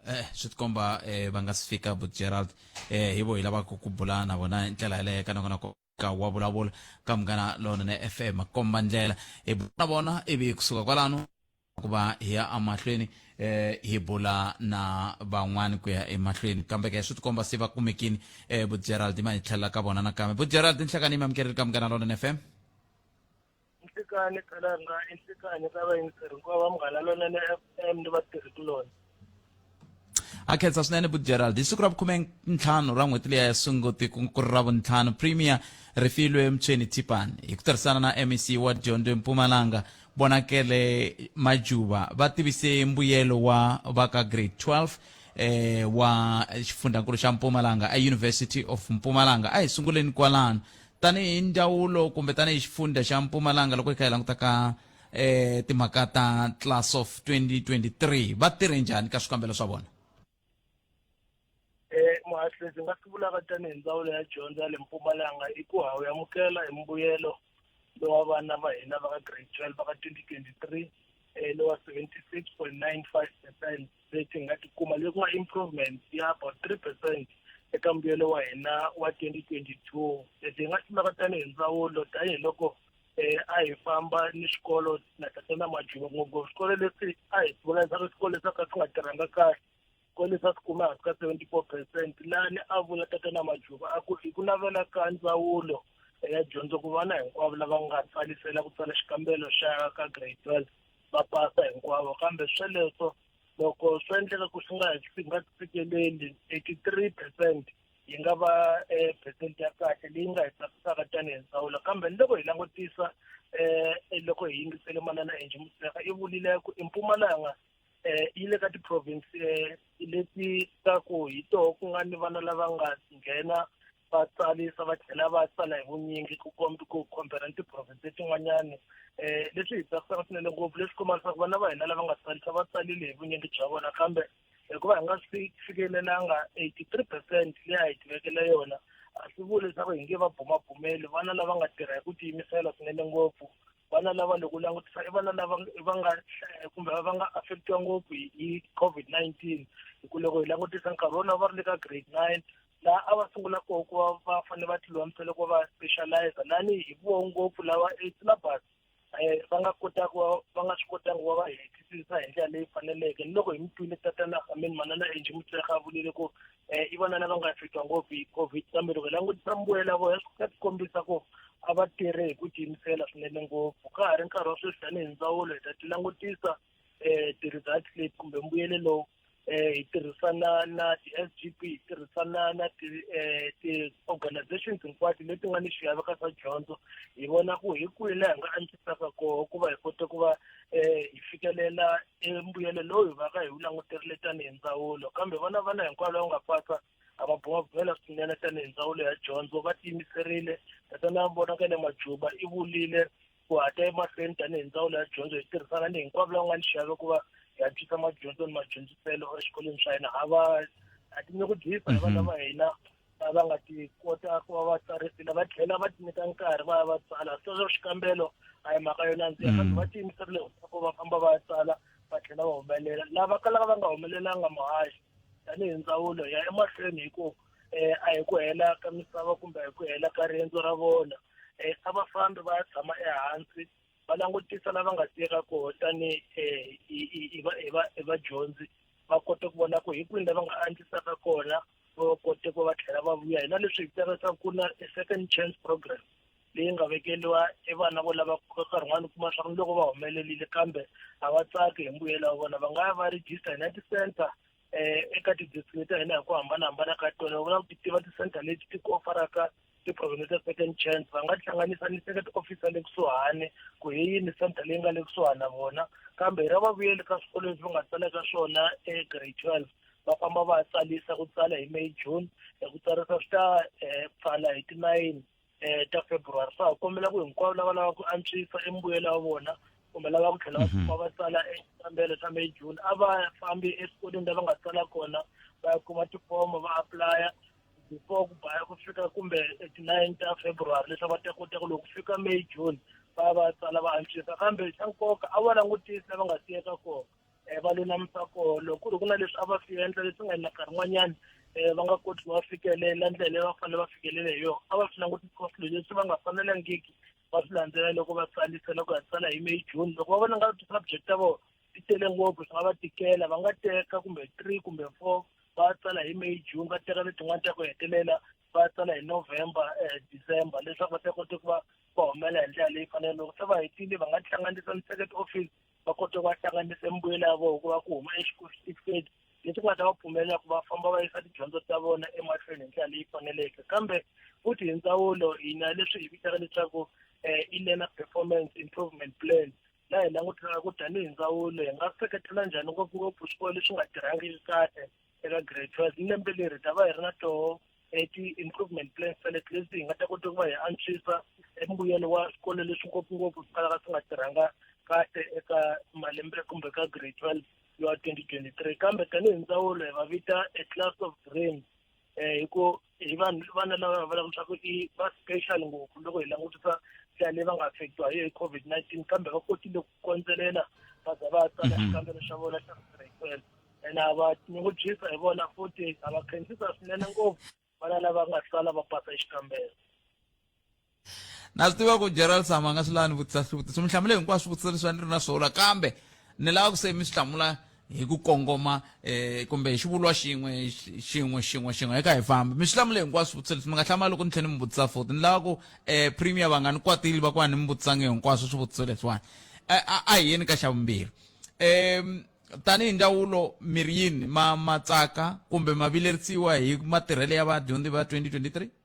eh swi tikomba eh va nga si fika bu Gerald eh hi vo hi lavaka ku bula na vona hi ndlela yaleyo ka nakona ka wa vulavula ka munghana lonene FM komba ndlela hi bula na vona ivi kusuka kwalano ku va hi ya emahlweni eh hi bula na van'wani ku ya emahlweni kambe ke swi tikomba se va kumekini eh bu Gerald ma hi tlhelela ka vona nakambe bu Gerald nhlekani mi amukerile ka munghana lonene FM Nhlikani kalanga i nhlikani ka vayingiseri hinkwavo va Munghana Lonene FM ni vatirhikuloni. A khensa swinene bu Gerald hi siku ra vukhume ntlhanu ra n'hweti liya ya Sunguti ku ku ri ra vuntlhanu Premier Refilwe Mtshweni Thipane hi ku tirhisana na MEC wa dyondzo eMpumalanga Bonakele Majuba va tivise mbuyelo wa va ka grade 12 eh wa xifundzankulu xa Mpumalanga a University of Mpumalanga a hi sunguleni kwalano tanihi ndzawulo kumbe tanihi xifundza xa Mpumalanga loko hi kha hi languta ka eh timhaka ta class of 2023 va tirhe njhani ka swikambelo swa vona eh muhaxi leswi nga swi vulaka tanihi ndzawulo ya dyondzo ya le Mpumalanga i ku ha wu amukela hi mbuyelo lowa vana va hina va ka grade 12 va ka 2023 eh lowa 76.95 percent leti hi nga tikuma leyi ku nga improvement ya about 3 percent eka mbuyelo wa hina wa 2022 leswi hi nga swi tanihi ndzawulo tanihiloko eh a hi famba ni swikolo na tatana majuva ngopfungopfu swikolo leswi a hi vula leswaku swikolo leswi a ka swi nga tirhanga kahle swikolo leswi a swi kume hansi ka 74 percent lani a vula tatana majuva a ku hi ku navela ka ndzawulo ya dyondzo ku vana hinkwavo lava nga tsalisela ku tsala xikambelo xa ka grade 12 va pasa hinkwavo kambe sweleswo loko swo endleka ku swi nga swi nga fikeleli 83 percent yi nga va eh, percent ya kahle leyi nga hi tsakisaka tanihi ndzawulo kambe ni loko hi langutisa um loko hi yingisele manana Angie Motshekga i vulile ku eMpumalanga um yi le ka ti-province um leti ta ku hi toho ku nga ni vana lava nga nghena va tsarisa va tlhela va tsala hi vunyingi ku kombi ku compare ni ti-province letin'wanyani um leswi hi tsakisaka swinene ngopfu leswi komba leswaku vana va hina lava nga tsarisa va tsalile hi vunyingi bya vona kambe hikuva hi nga swi fikelelanga 83 percent leyi a hi tivekele yona a swi vuli leswaku hi nge va bumabumeli vana lava nga tirha hi ku tiyimisela swinene ngopfu vana lava loko u langutisa i vana lava va nga kumbe va nga affectiwa ngopfu hi COVID-19 hi ku loko hi langutisa nkarhi wolowo va ri le ka grade 9 laha a va sungula koho ku va va fanele va tilulamisela ku va va specializer lani hi voho ngopfu lava e syllabus um va nga kotaka va nga swi kotanga ku va va hetisisa hi ndlela leyi faneleke ni loko hi mi twile tatana I mean manana Angie Motshekga a vulile ku um i vana lava nga affectiwa ngopfu hi COVID kambe loko hi langutisa mbuyelo ya vona ya kombisa ku a va tirhe hi ku tiyimisela swinene ngopfu ka ha ri nkarhi wa sweswi tanihi ndzawulo hi ta ti langutisa um ti-results leti kumbe mbuyelo lowu eh hi tirhisana na ti-SGB hi tirhisana na ti-organizations hinkwato leti nga ni xiave ka swa dyondzo hi vona ku hi kwihi laha hi nga antswisaka koho ku va hi kota ku va um hi fikelela mbuyelo lowu hi va ka hi wu languterile tanihi ndzawulo kambe vona vana hinkwavo lava nga pasa a va bumabumela swinene tanihi ndzawulo ya dyondzo va tiyimiserile tatana Vonakele Majuba i vulile ku hata emahlweni tanihi ndzawulo ya dyondzo hi tirhisana ni hinkwavo lava nga ni xiave ku va hi antswisa madyondzo ni madyondziselo exikolweni swa hina a va a tinyungubyisa hi vana va hina lava nga ti kota ku va va tsarisile va tlhela va tinyika nkarhi va ya va tsala sweswo xikambelo a hi mhaka yo nandziha kambe va tiyimiserile ku va famba va ya tsala va tlhela va humelela lava kalaka va nga humelelanga muhaxi tanihi ndzawulo hi ya emahlweni hi ku um a hi ku hela ka misava kumbe a hi ku hela ka riendzo ra vona um a va fambi va ya tshama ehansi va langutisa lava nga tiyeka koho tanihi um hi vadyondzi va kota ku vona ku hi kwini lava nga antswisaka kona va kote ku va tlhela va vuya hina leswi hi tivaka ku na second chance program leyi nga vekeliwa e vana vo lava nkarhi wun'wani u kuma swa ku loko va humelerile kambe a va tsaki hi mbuyelo wa vona va nga ya va register hi na ti-center eh eka ti-district ta hina hi ku hambanahambana ka tona va ku ti tiva ti-center leti ti ku ofaraka ti-program ta second chance va nga tihlanganisa ni second officer le kusuhani ku hi yini center leyi nga le kusuhani na vona kambe hi ra va vuyeli ka swikolo leswi va nga tsala eka swona e-grade 12 va famba va tsalisa ku tsala hi May June ku tsarisa swi ta pfala hi ti-9 ta February so ha kombela ku hinkwavo lava lavaka ku antswisa embuyelo wa vona kumbe lava ku tlhela va mhm. va tsala exikambelo xa May June a va fambi eswikolweni lava nga tsala kona va ya kuma tifomo va apulaya before ku baya ku fika kumbe ti-9 ta February leswaku va ta kota ku loko ku fika May June va va tsala va antswisa kambe xa nkoka a va langutisi lava nga siyeka kona um va lulamisa kona loko ku ri ku na leswi a va swi endla leswi nga endla nkarhi wun'wanyana um va nga koti ku va fikelela ndlela leyi va fanele va fikelele hi yona a va swi langutisi swilo leswi va nga fanelangiki va swi landzela loko va tsalisela ku ya tsala hi May June loko va vona nga ti-subject ta vona ti tele ngopfu swi nga va tikela va nga teka kumbe three kumbe four va tsala hi May June va teka letin'wana ta ku hetelela va tsala hi November December leswaku va ta kota ku va va humelela hi ndlela leyi faneleke loko se va hetile va nga tihlanganisa ni second office va kota ku va hlanganisa mimbuyelo ya vona ku va ku huma exitifiketi leswi nga ta va pfumelela ku va famba va yisa tidyondzo ta vona emahlweni hi ndlela leyi faneleke kambe futhi hi ndzawulo hi na leswi hi vitaka leswaku um i learner performance improvement plan laha hi langutelaka ku tanihi ndzawulo hi nga seketela njhani ngopfungopfu swikolo leswi nga tirhangiki kahle eka grade 12 ni lembe leri ta va hi ri na toho ti-improvement plans taleti leswi hi nga ta kota ku va hi antswisa mbuyelo wa swikolo leswi ngopfungopfu swi kalaka swi nga tirhanga kahle eka malembe kumbe ka grade 12 ya 2023 kambe tanihi ndzawulo hi va vita a class of dreams eh hi ku hi vanhu vana lava va vulaka leswaku i va special ngopfu loko hi langutisa ndlela leyi va nga affectiwa hi COVID-19 kambe va kotile ku kondzelela va za va tsala mhm. xikambelo xa vona xa grade 12 ene a va tinyungubyisa hi vona futhi a va khensisa swinene ngopfu vana lava nga sala va pasa xikambelo na swi tiva ku Gerald Sama a nga swi lavi ni vutisa swivutiso mi hlamule hinkwaswo swivutiso leswi a ni ri na swona kambe ni lava ku se mi swi hlamula hi ku kongoma eh kumbe hi xivulwa xin'we xin'we xin'we xin'we eka hi famba mi swi hlamule hinkwaswo swivutiso leswi mi nga hlamala loko ni tlhela ni mi vutisa futhi ni lava ku eh premier va nga ni kwateli va ku a ni mi vutisangi hinkwaswo swivutiso leswiwani eh, a hi yeni ka xa vumbirhi um tanihi ndzawulo mi ri yini ma ma tsaka kumbe ma vilerisiwa hi matirhelo ya vadyondzi va 2023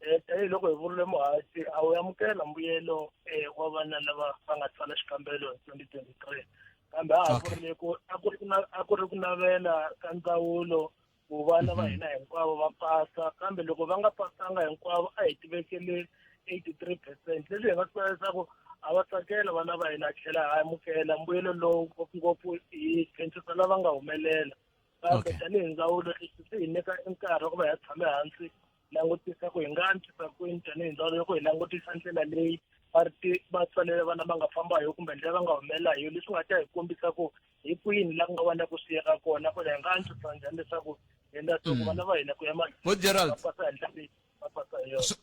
Eh, Tanihiloko hi vurile muhaxi, a wu amukela mbuyelo um wa vana lava va nga tsala xikambelo hi 2023, kambe a ha vurile ku a ku ri a ku ri ku navela ka ndzawulo ku vana va hina hinkwavo va pasa, kambe loko va nga pasanga hinkwavo a hi tivekele 83%, leswi hi nga swi vula leswaku a va tsakela vana va hina tlhela ha amukela mbuyelo lowu, ngopfungopfu hi khensisa lava nga humelela. Kambe tanihi ndzawulo leswi swi hi nyika nkarhi wa ku va hi ya tshame hansi langutisa ku hi nga antswisa kwini tanihi ndzawulo, loko hi langutisa ndlela leyi va ri va tsalele vana va nga famba hi yo kumbe ndlela va nga humelela hi yo, leswi nga ta hi kombisa ku hi kwini la ku nga va na ku siyeka kona, kona hi nga antswisa njhani leswaku hi endla swa ku vana va hina ku ya mahlweni va pasa hi ndlela leyi va pasa hi yona.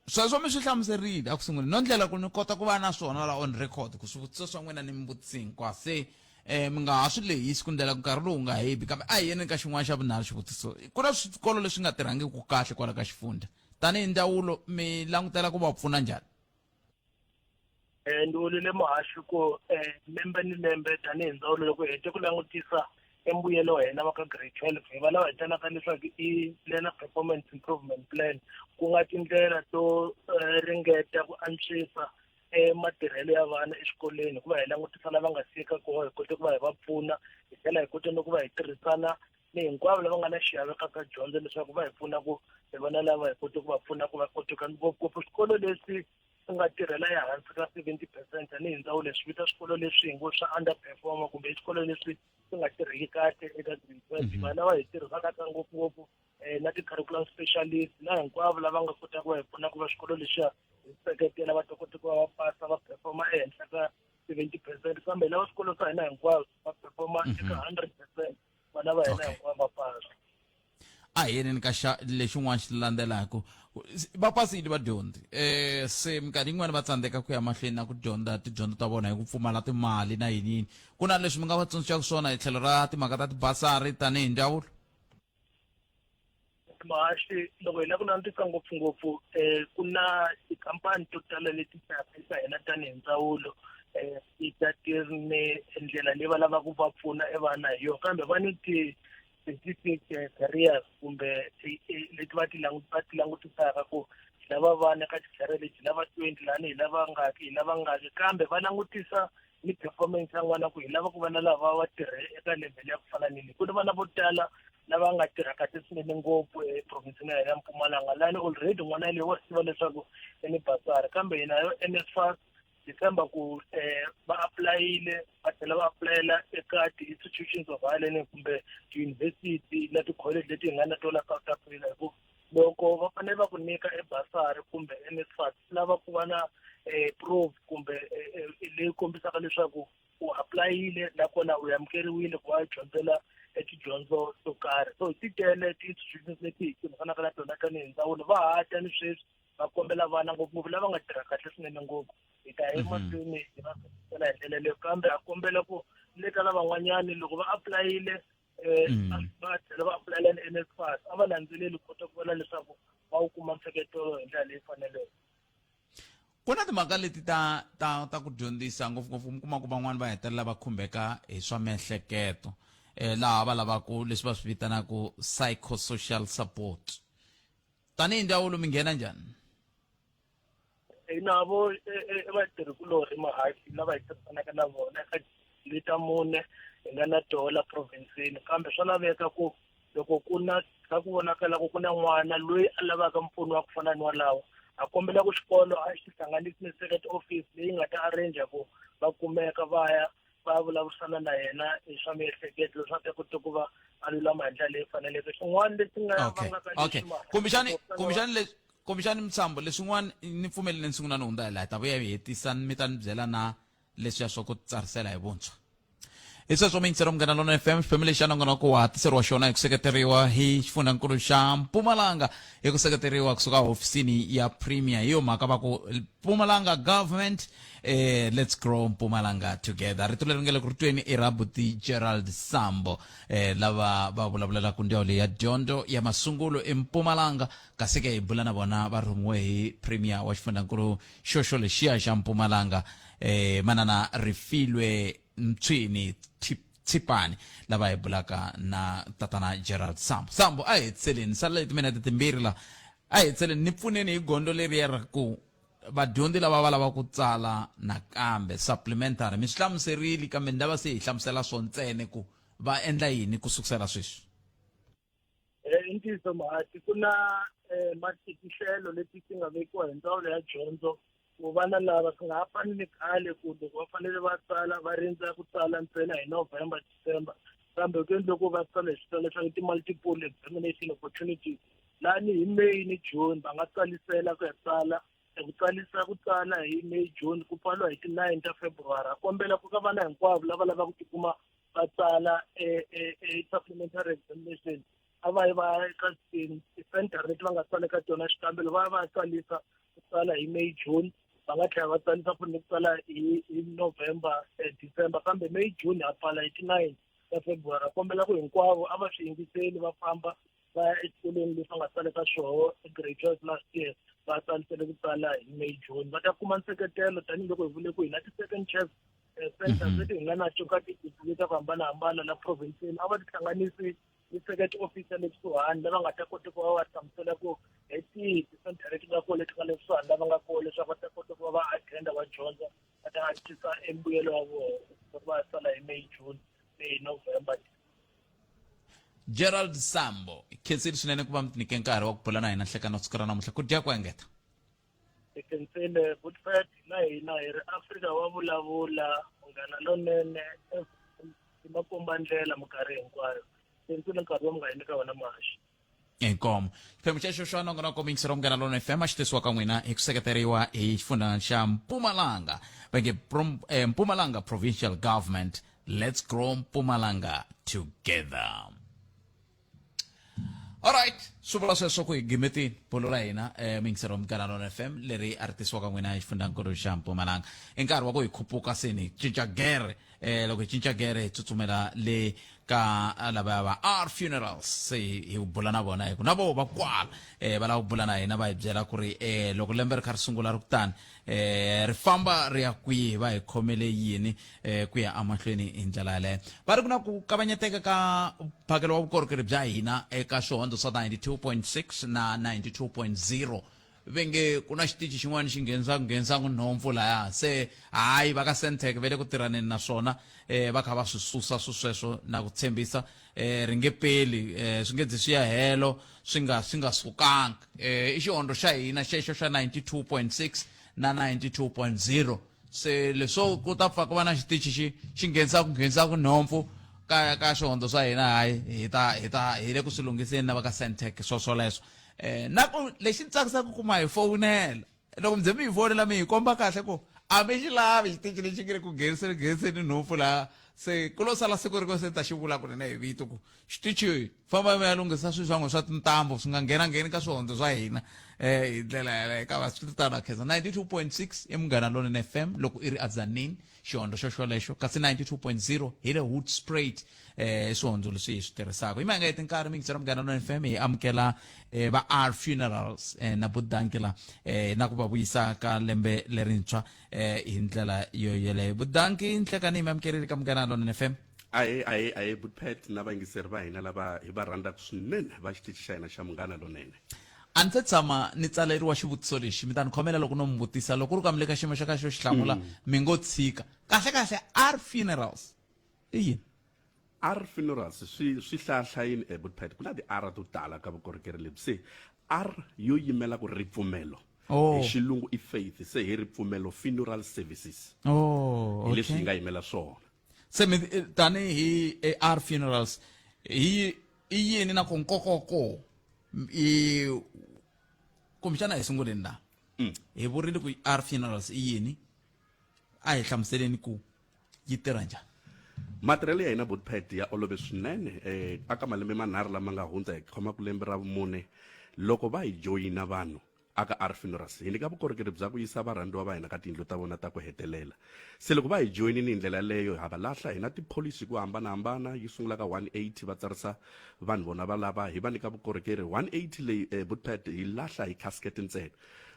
Sweswo mi swi hlamuserile eku sunguleni, no ndlela ku ni kota ku va na swona la on record ku swivutiso swa n'wina ni mi vutisi hinkwaswo, se um mi nga ha swi lehisi ku ndlela ku nkarhi lowu nga hebi. Kambe a hi yeni ka xin'wana xa vunharhu xivutiso. Ku na swikolo leswi nga tirhangiki kahle kwala ka xifundza, tanihi ndzawulo mi langutela ku va pfuna njhani? Ndzi vulile muhaxi ku lembe ni lembe tanihi ndzawulo loko hi hete ku langutisa embuyelo wa hina wa ka grade 12, hi va lava hi talaka leswaku i learner performance improvement plan, ku nga tindlela to ringeta ku antswisa matirhelo ya vana exikolweni, hikuva hi langutisa lava nga sika koho, hi kote ku va hi va pfuna, hi tlhela hi kote no ku va hi tirhisana ni hinkwavo lava nga na xiave ka ka dyondzo leswaku va hi pfuna ku hi vona lava hi kote ku va pfuna ku va kote ka ngopfungopfu swikolo leswi swi nga tirhela ehansi ka 70%. Tanihi ndzawulo swi vita swikolo leswi hi ngo swa underperformer kumbe i swikolo leswi swi nga tirhiki kahle eka grade 12. Vana lava hi tirhisaka ka ngopfungopfu na ti-curriculum specialist na hinkwavo lava nga kotaka ku va hi pfuna ku va swikolo leswiya hi seketela va ta kota ku va va pasa va performa ehenhla ka 70%, kambe lava swikolo swa hina hinkwaswo va performa eka 100%, vana va hina hinkwavo va pasa. A hi yeneni ka xa lexin'wana xi landzelaka. Va pasile vadyondzi, se minkarhi yin'wani va tsandzeka ku ya mahlweni na ku dyondza tidyondzo ta vona hi ku pfumala timali na yini yini. Ku na leswi mi nga va tsundzuxaka swona hi tlhelo ra timhaka ta tibasari tanihi ndzawulo? Muhaxi, loko hi lava ku langutisa ngopfungopfu ku na tikhampani to tala leti taka eka hina tanihi ndzawulo, ti ta ti ri ni ndlela leyi va lavaka ku va pfuna e vana hi yona, kambe va ni ti-specific careers kumbe leti va ti va ti langutisaka ku hi lava vana ka ti-career leti, hi lava 20 lani, hi lava ngaki, hi lava ngaki, kambe va langutisa ni performance ya n'wana ku hi lava ku va na lava va tirhe eka level ya ku fana ni leyi. Ku ni vana vo tala lava nga tirha kahle swinene ngopfu eprovinsini ya hina ya Mpumalanga, lani already n'wana yaleyo wa swi tiva leswaku i ni basari, kambe hina yo NSFAS hi tshemba ku va apulayile, va tlhela va apulayela eka ti-institutions of higher learning kumbe tiyunivhesiti na ti-college leti hi nga na tona South Africa, hi ku loko va fanele va ku nyika e basari kumbe NSFAS swi lava ku va na proof kumbe leyi kombisaka leswaku u apulayile nakona u amukeriwile ku va u dyondzela tidyondzo to karhi. So ti tele ti-institutions leti hi tirhisanaka na tona tanihi ndzawulo, va ha ta ni sweswi va kombela vana ngopfungopfu lava nga tirha kahle swinene ngopfu, hi ta ya emahlweni hi va seketela hi ndlela leyo, kambe ha kombela ku le ka lavan'wanyani loko va apulayile va tlhela va apulayela ni NSFAS, a va landzeleli ku kota ku vona leswaku va wu kuma nseketelo hi ndlela leyi faneleke. Ku na timhaka leti ta ta ta ku dyondzisa ngopfungopfu, mi kuma ku van'wani va hetelela va khumbeka hi swa miehleketo, laha va lavaka leswi va swi vitanaka psychosocial support. Tanihi ndzawulo mi nghena njhani? Hi navo i vatirhikulorhi mahaxi lava hi tirhisanaka na vona eka leta mune hi nga na toho la provinsini, kambe swa laveka ku loko ku na ka ku vonakala ku ku na n'wana loyi a lavaka mpfuno wa ku fana ni walawo, a kombela ku xikolo a xi hlanganisi ni second office leyi nga ta arrange ku va kumeka va ya va vulavurisana na yena hi swa miehleketo leswaku ta kota ku va a lulama hi ndlela leyi faneleke. Xin'wana lexi nga vangaka kumbexani kumbexani leswi, kumbexani Mtsambo, leswin'wana ni pfumelele ni sungula ni hundza hi laha, hi ta vuya hi hetisa, mi ta ni byela na leswiya swa ku tsarisela hi vuntshwa. Hi sweswo miyingisero Munghana Lona FM, xiphemu lexi xa nongonoko wa hatiseriwa xona hi ku seketeriwa hi xifundzhankulu xa Mpumalanga, hi ku seketeriwa kusuka hofisini ya Premier. Hi yo mhaka va ku Mpumalanga government, let's grow Mpumalanga together. Rito leri nga le ku ri tweni i ra buti Gerald Sambo, lava va vulavulelaka ndhawu leyi ya dyondzo ya masungulo eMpumalanga, kasi ke hi bula na vona va rhumiwe hi Premier wa xifundzhankulu xoxo lexiya xa Mpumalanga, manana Refilwe Mtsweni Tshipani, lava hi bulaka na tatana Gerald Sambo. Sambo, a hi hetiseleni, sala timinete timbirhi la. A hi tseleni ni pfuneni hi gondzo leriya ra ku vadyondzi lava va lava ku tsala nakambe supplementary mi swi hlamuserile kambe ni lava se hi hlamusela swo ntsene ku va endla yini ku sukusela sweswi. Eh, i ntiyiso mhati ku na eh, matikihlelo leti ti nga vekiwa hi ndzawulo ya dyondzo ku vana lava swi nga ha fani ni khale ku loko va fanele va tsala va rindza ku tsala ntsena hi November December kambe ku endle ku va tsala hi switsalo swa ti-multiple examination opportunities lani hi May ni June va nga tsalisela ku ya tsala ku tsalisa ku tsala hi May June ku pfaliwa hi ti-nine ta February a kombela ku ka vana hinkwavo lava lavaka ku tikuma va tsala e, e, e supplementary examination a va yi va ya eka ti-center leti va nga tsala eka tona xikambelo va ya va ya tsalisa ku tsala hi May June va nga tlhela va tsalisa futhi ni ku tsala hi hi November eh, December kambe May June ha pfala hi ti-nine ta February a kombela ku hinkwavo a va swi yingiseli va famba va ya exikolweni leswi va nga tsala eka swoho grade 12 last year va tsalisele ku tsala hi May June va ta kuma nseketelo tanihiloko hi vule ku hi na ti-second chance eh, centers leti hi nga na to ka ti-degree ta ku hambanahambana la provinceni a va tihlanganisi ni second officer le kusuhani lava nga ta kota ku va va hlamusela ku hi tihi ti-center leti nga kona leti nga le kusuhani lava nga kona leswaku va ta kota ku va va attenda va dyondza va ta antswisa embuyelo wa vona loko va tsala hi May June May November. Gerald Sambo, khensile swinene ku va mi tinyike nkarhi wa ku bula na hina nhlekani wa siku ra namuntlha ku dya ku engeta. Hi khensile Goodfred na hina hi ri Afrika wa vulavula munghana lonene i makombandlela minkarhi hinkwayo. Khensile nkarhi lowu mi nga hi nyika wona muhaxi. Inkomo xiphemu xexo xa nongonoko miyingiselo wa Munghana Lonene FM a xi tisiwa ka n'wina hi ku seketeriwa hi xifundza xa Mpumalanga va nge Mpumalanga Provincial Government. Let's grow Mpumalanga together. Alright, swi vula sweswo ku hi gimetini bulo ra hina miyingiselo wa Munghana Lonene FM leri a ri tisiwaka n'wina hi xifundzankulu xa Mpumalanga. I nkarhi wa ku hi khupuka se ni cinca gere. Loko hi cinca gere hi tsutsumela le ka lavaya va R Funerals, se hi bula na vona hi ku na vo va kwala va lava ku bula na hina va hi byela ku ri loko lembe ri kha ri sungula ri kutani ri famba ri ya kwihi, va hi khomele yini ku ya emahlweni hi ndlela yaleyo. Va ri ku na ku kavanyeteka ka mphakelo wa vukorhokeri bya hina eka swihondzo swa 92.6 na 92.0 ve nge ku na xitichi xin'wana xi nghenisaka nghenisaka nhompfu laya se hayi va ka Sentech va le ku tirhaneni na swona va kha va swi susa swi sweswo na ku tshembisa ri nge peli swi nge dzi swi ya helo swi nga swi nga sukanga i xihondzo xa hina xexo xa 92.6 na 92.0 se leswo ku ta pfa ku va na xitichi xi xi nghenisaka nghenisaka nhompfu ka ka swihondzo swa hina hayi hi ta hi ta hi le ku swi lunghiseni na va ka Sentech swo swoleswo na ku lexi ni tsakisaka ku ma hi fowunela loko mi ze mi hi fonela mi hi komba kahle ku a mi xi lavi xitichi lexi nge le ku ngheniseni ngheniseni nhompfu laha se ku lo sala siku rin'we se ni ta xi vula kunene hi vito ku xitichi famba mi ya lunghisa swilo swa n'wina swa tintambu swi nga nghena ngheni ka swihondzo swa hina hi ndlela yaleyo ka va swi tano khensa 92.6 i Munghana Lonene FM loko i ri aZanini xihondzo xo xolexo kasi 92.0 hi le Hoedspruit swihondzo leswi hi swi tirhisaka hi mhaka yeti nkarhi miyingiselo Munghana Lonene FM hi amukela va R Funerals na Budankela na ku va vuyisa ka lembe lerintshwa hi ndlela yo yeleyo. Budanki nhlekani hi mi amukerile ka Munghana Lonene FM. Ahe ahe ahe Butpet na vayingiseri va hina lava hi va rhandzaka swinene va xitichi xa hina xa Munghana Lonene. A ni se tshama ni tsaleriwa xivutiso lexi, mi ta ni khomela loko no mi vutisa. Loko ku ri ku a mi le ka xiyimo xa kahle xo xi hlamula, mi ngo tshika. Kahle-kahle R Funerals i yini? R Funerals swi swi hlaya-hlayini eh Butpet, ku na ti-R to tala ka vukorhokeri lebyi. Se R yo yimela ku ripfumelo. Oh. Hi xilungu i faith, se hi ripfumelo funeral services. Oh, Hi leswi okay. hi nga yimela swona. Se mi tanihi R Funerals hi i yini na ku nkoka wa koho i kumbexana hi sunguleni la hi vurile ku R Funerals i yini, a hi hlamuseleni ku yi tirha njhani. Matirhelo ya hina Butpet ya olove swinene aka malembe manharhu lama nga hundza hi khoma ku lembe ra vumune loko va hi joyina vanhu aka R Funerals hi nyika vukorhokeri bya ku yisa varhandziwa va hina ka tiyindlu ta vona ta ku hetelela. Se loko va hi joyinini hi ndlela yaleyo ha va lahla hi na tipholisi hi ku hambanahambana yi sungula ka 180 va tsarisa vanhu vona va lava hi va nyika vukorhokeri 180 leyi Butpet hi lahla hi casket ntsena.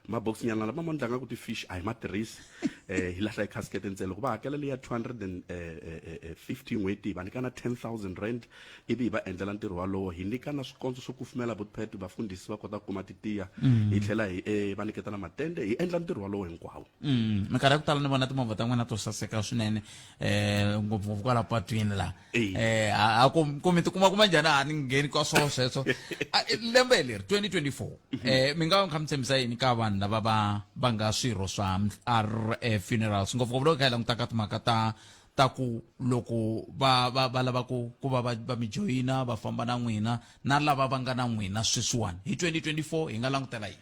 Mabokisi nyana lama mo ndlanga ku ti-fish a hi ma tirhisi hi lahla hi casket ntsena. Loko va hakela leya 250 n'hweti, hi va nyika na 10 000 rand, ivi hi va endlela ntirho walowo, hi nyika na swikondzo swo kufumela, botpet, vafundhisi va kota ku kuma titiya. Hi tlhela hi va nyiketa na matende, hi endla ntirho walowo hinkwawo. Minkarhi ya ku tala ni vona timovha ta n'wina to saseka swinene, ngopfungopfu kwala patwini laha. A ku mi tikuma kuma njhani? A ni ngheni ka swona sweswo. Lembe leri 2024, mi nga va mi kha mi tshembisa yini ka vanhu lava va nga swirho swa R Funerals, ngopfungopfu loko kha hi languta ka timhaka ta ku loko va lava ku va mi joyina, va famba na n'wina, na lava va nga na n'wina sweswiwani, hi 2024 hi nga langutela yini?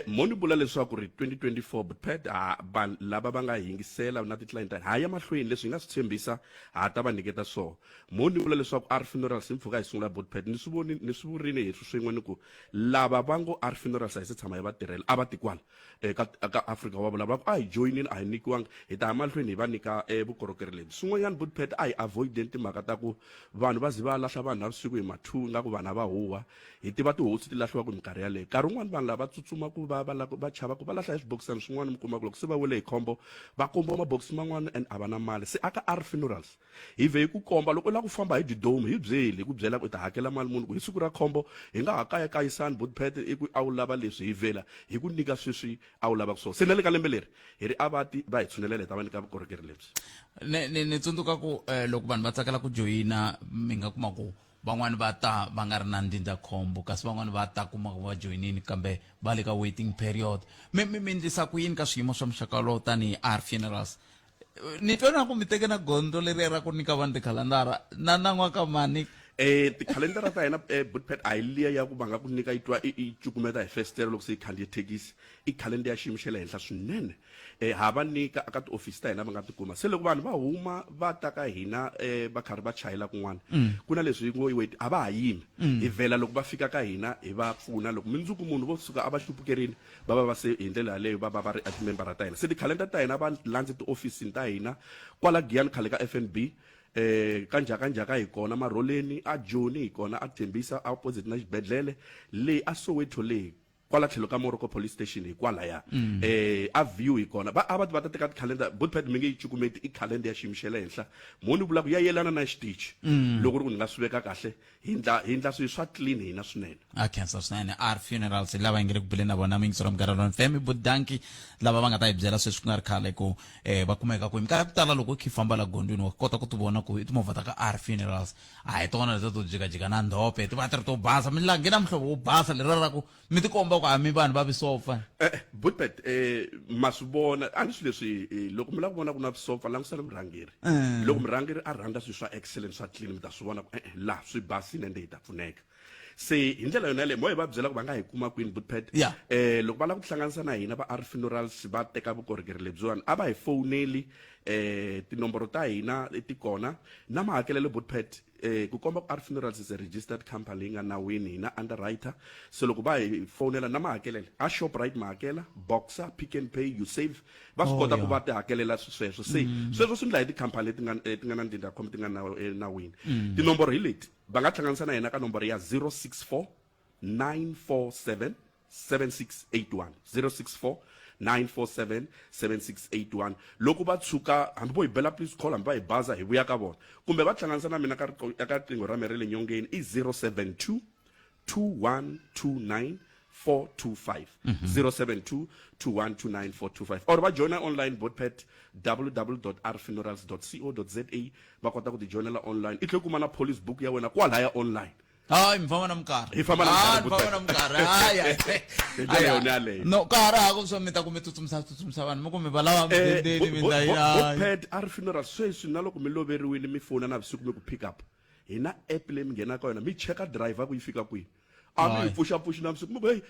Mo ni vula leswaku ri 2024, Butpet, ha vanhu lava va nga yingisela na ti-client ta ha ya mahlweni, leswi hi nga swi tshembisa ha ta va nyiketa swona. Mo ni vula leswaku R Funerals hi mpfhuka hi sungula, Butpet, ni swi voni, ni swi vurini hi swin'we, ni ku lava va ngo R Funerals a hi se tshama hi va tirhela, a va ti kwala ka Afrika wa vulavula ku a hi joyinini, a hi nyikiwanga, hi ta ya mahlweni hi va nyika vukorhokeri lebyi. Swin'wanyana, Butpet, a hi avoideni timhaka ta ku vanhu va ze va lahla vanhu navusiku hi ma-2, ingaku vanhu a va huha. Hi tiva tihosi ti lahliwaka hi minkarhi yaleyo. Nkarhi wun'wani vanhu lava va tsutsuma ku va va va chava ku va lahla hi swibokisana swin'wana, mi kuma ku loko se va wele hi khombo va kombiwa mabokisi man'wana and a va na mali. Se aka R Funerals hi vhe hi ku komba, loko u lava ku famba hi didome, hi byeli, hi ku byela ku u ta hakela mali muni, ku hi siku ra khombo hi nga ha kayakayisani, Butpet, i ku a wu lava leswi, hi vhela hi ku nyika sweswi a wu lavaka swona. Se na le ka lembe leri hi ri a va ti va hi tshunelela, hi ta va nyika vukorhokeri lebyi. Ni tsundzuka ku loko vanhu va tsakela ku joyina, mi nga kuma ku van'wani va ta va nga ri na ndzindzakhombo, kasi van'wani va ta kuma ku va joyinini kambe va le ka waiting period. Mi endlisa ku yini ka swiyimo swa muxaka wolowo tanihi R Funerals? Ni twa na ku mi teke na gondzo leriya ra ku nyika vanhu tikhalandara na nan'waka mani. Tikhalendara ta hina, Butpet, a hi liya ya ku va nga ku nyika yi twa i cukumeta hi festere loko se yi khandziye thekisi. I khalenda ya xiyimo xa le henhla swinene. Ha va nyika aka tiofisi ta hina, va nga tikuma. Se loko vanhu va huma va ta ka hina, va karhi va chayela kun'wana, ku na leswi ngo wait, a va ha yimi. Hi vhela loko va fika ka hina hi va pfuna. Loko mundzuku munhu vo suka a va hlupukerini, va va va se hi ndlela yaleyo va va va ri a timembara ta hina. Se tikhalenda ta hina va landze tiofisini ta hina kwala Giyani, khale ka FNB, ka Njhakanjhaka hi kona, Marholeni, a Joni hi kona, a Tembisa opposite na xibedhlele leyi, a Soweto leyi kwala tlhelo ka Morocco police station hi kwalaya, a View hi kona. Va a va va ta teka tikhalenda, Butpet, mi nge yi cukumeti, i khalenda ya xiyimo xa le henhla. Mo ni vula ku ya yelana na xitichi. Loko ri ku ni nga swi veka kahle, hi ndla swilo swa clean hina swinene. A khensa swinene R Funerals lava hi nge le ku buleni na vona muyingiseri wa Munghana Lonene FM, Budanki lava va nga ta hi byela sweswi ku nga ri khale ku va kumeka kwihi. Minkarhi ya ku tala loko u kha i famba la gondzweni wa kota ku ti vona ku i timovha ta ka R Funerals, a hi tona letiya to jikajika na ndhope, ti va ti ri to basa, mi lange na muhlovo wo basa leriya ra ku mi tikomba ku a mi vanhu va visopfa. Butpet, ma swi vona a ni swilo leswi, loko mi lava ku vona ku na vusopfa, langusani murhangeri. Loko murhangeri a rhandza swilo swa excellent, swa clean, mi ta swi vona ku e-e, laha swi basile ende hi ta pfuneka. Se hi ndlela yona yaleyo, mo hi va byela ku va nga hi kuma kwini, Butpet. Loko va lava ku tihlanganisa na hina va R Funerals, va teka vukorhokeri lebyiwani, a va hi fowuneli, tinomboro ta hina ti kona na mahakelelo, Butpet, ku komba ku R Funerals is a registered company leyi nga nawini, hina underwriter. Se loko va hi fowunela na mahakelelo, a Shoprite ma hakela, Boxer, Pick n Pay, you save, va swi kota ku va ti hakelela sweswo. Se sweswo swi ndla hi tikhampani leti nga na ndzindzakhombo, ti nga nawini. Tinomboro hi leti, va nga hlanganisa na hina ka nomboro ya 064 947 7681, 064 947 7681. Loko va tshuka, hambi vo hi bela please call, hambi va hi baza, hi vuya ka vona, kumbe va hlanganisa na mina ka riqingho ra me ra le nyongeni, i 072 2129 425, 072 2129 425, or va joina online, botpet, www.rfunerals.co.za, va kota ku ti joinela online. I tlhe kuma na police book ya wena kwalaya online. Hayi, mi famba na minkarhi. Hi famba na minkarhi. Mi famba na minkarhi. Hayi, hayi. Hi ndlela yona yaleyo. No, ka ha ri hako swa mi ta ku mi tsutsumisa tsutsumisa vanhu, mi ku mi va lava mudendeni, mi ndla yini? Botpet, R Funeral sweswi, na loko mi loveriwile, mi fona navusiku mi ku pick up, hi na app leyi mi nghenaka yona, mi cheka driver ku yi fika kwihi. A mi hi pfuxapfuxi navusiku mi ku hey,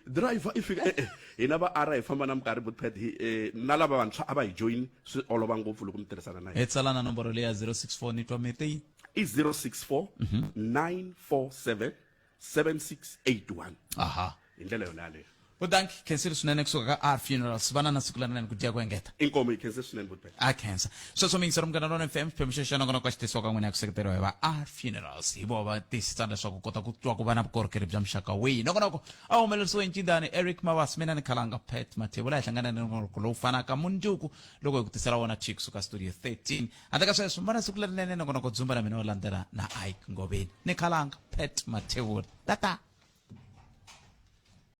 driver i fika. E-e, hina va R hi famba na minkarhi, Botpet, hi na lava vantshwa a va hi joyini, swi olova ngopfu loko mi tirhisana na hina. Hi tsala na nomboro leyi ya 064, ni twa mi ti I 064 947 7681. Aha. Hi ndlela yona yaleyo. Vudanki khensile swinene kusuka ka R Funerals. Vana na siku lerinene ku dya ku engeta. Inkomu yi khense swinene Butbet. A khensa. Sweswo miyingiseri Munghana Lona FM xiphemu xexo xa nongonoko xi tisiwa ka n'wina ya ku seketeriwa hi va R Funerals. Hi vona va tiyisisa leswaku u kota ku twa ku va na vukorhokeri bya muxaka wihi. Nongonoko a wu humelerisiwe hi Ncindani Eric Mabasa mina ni Khalanga Pat Mathebula hi hlangana ni nongonoko lowu fanaka mundzuku loko hi ku tisela wona chi kusuka studio 13. Handle ka sweswo va na siku lerinene nongonoko dzumba na mina wo landzela na Ike Ngoveni ni Khalanga Pat Mathebula. Tata.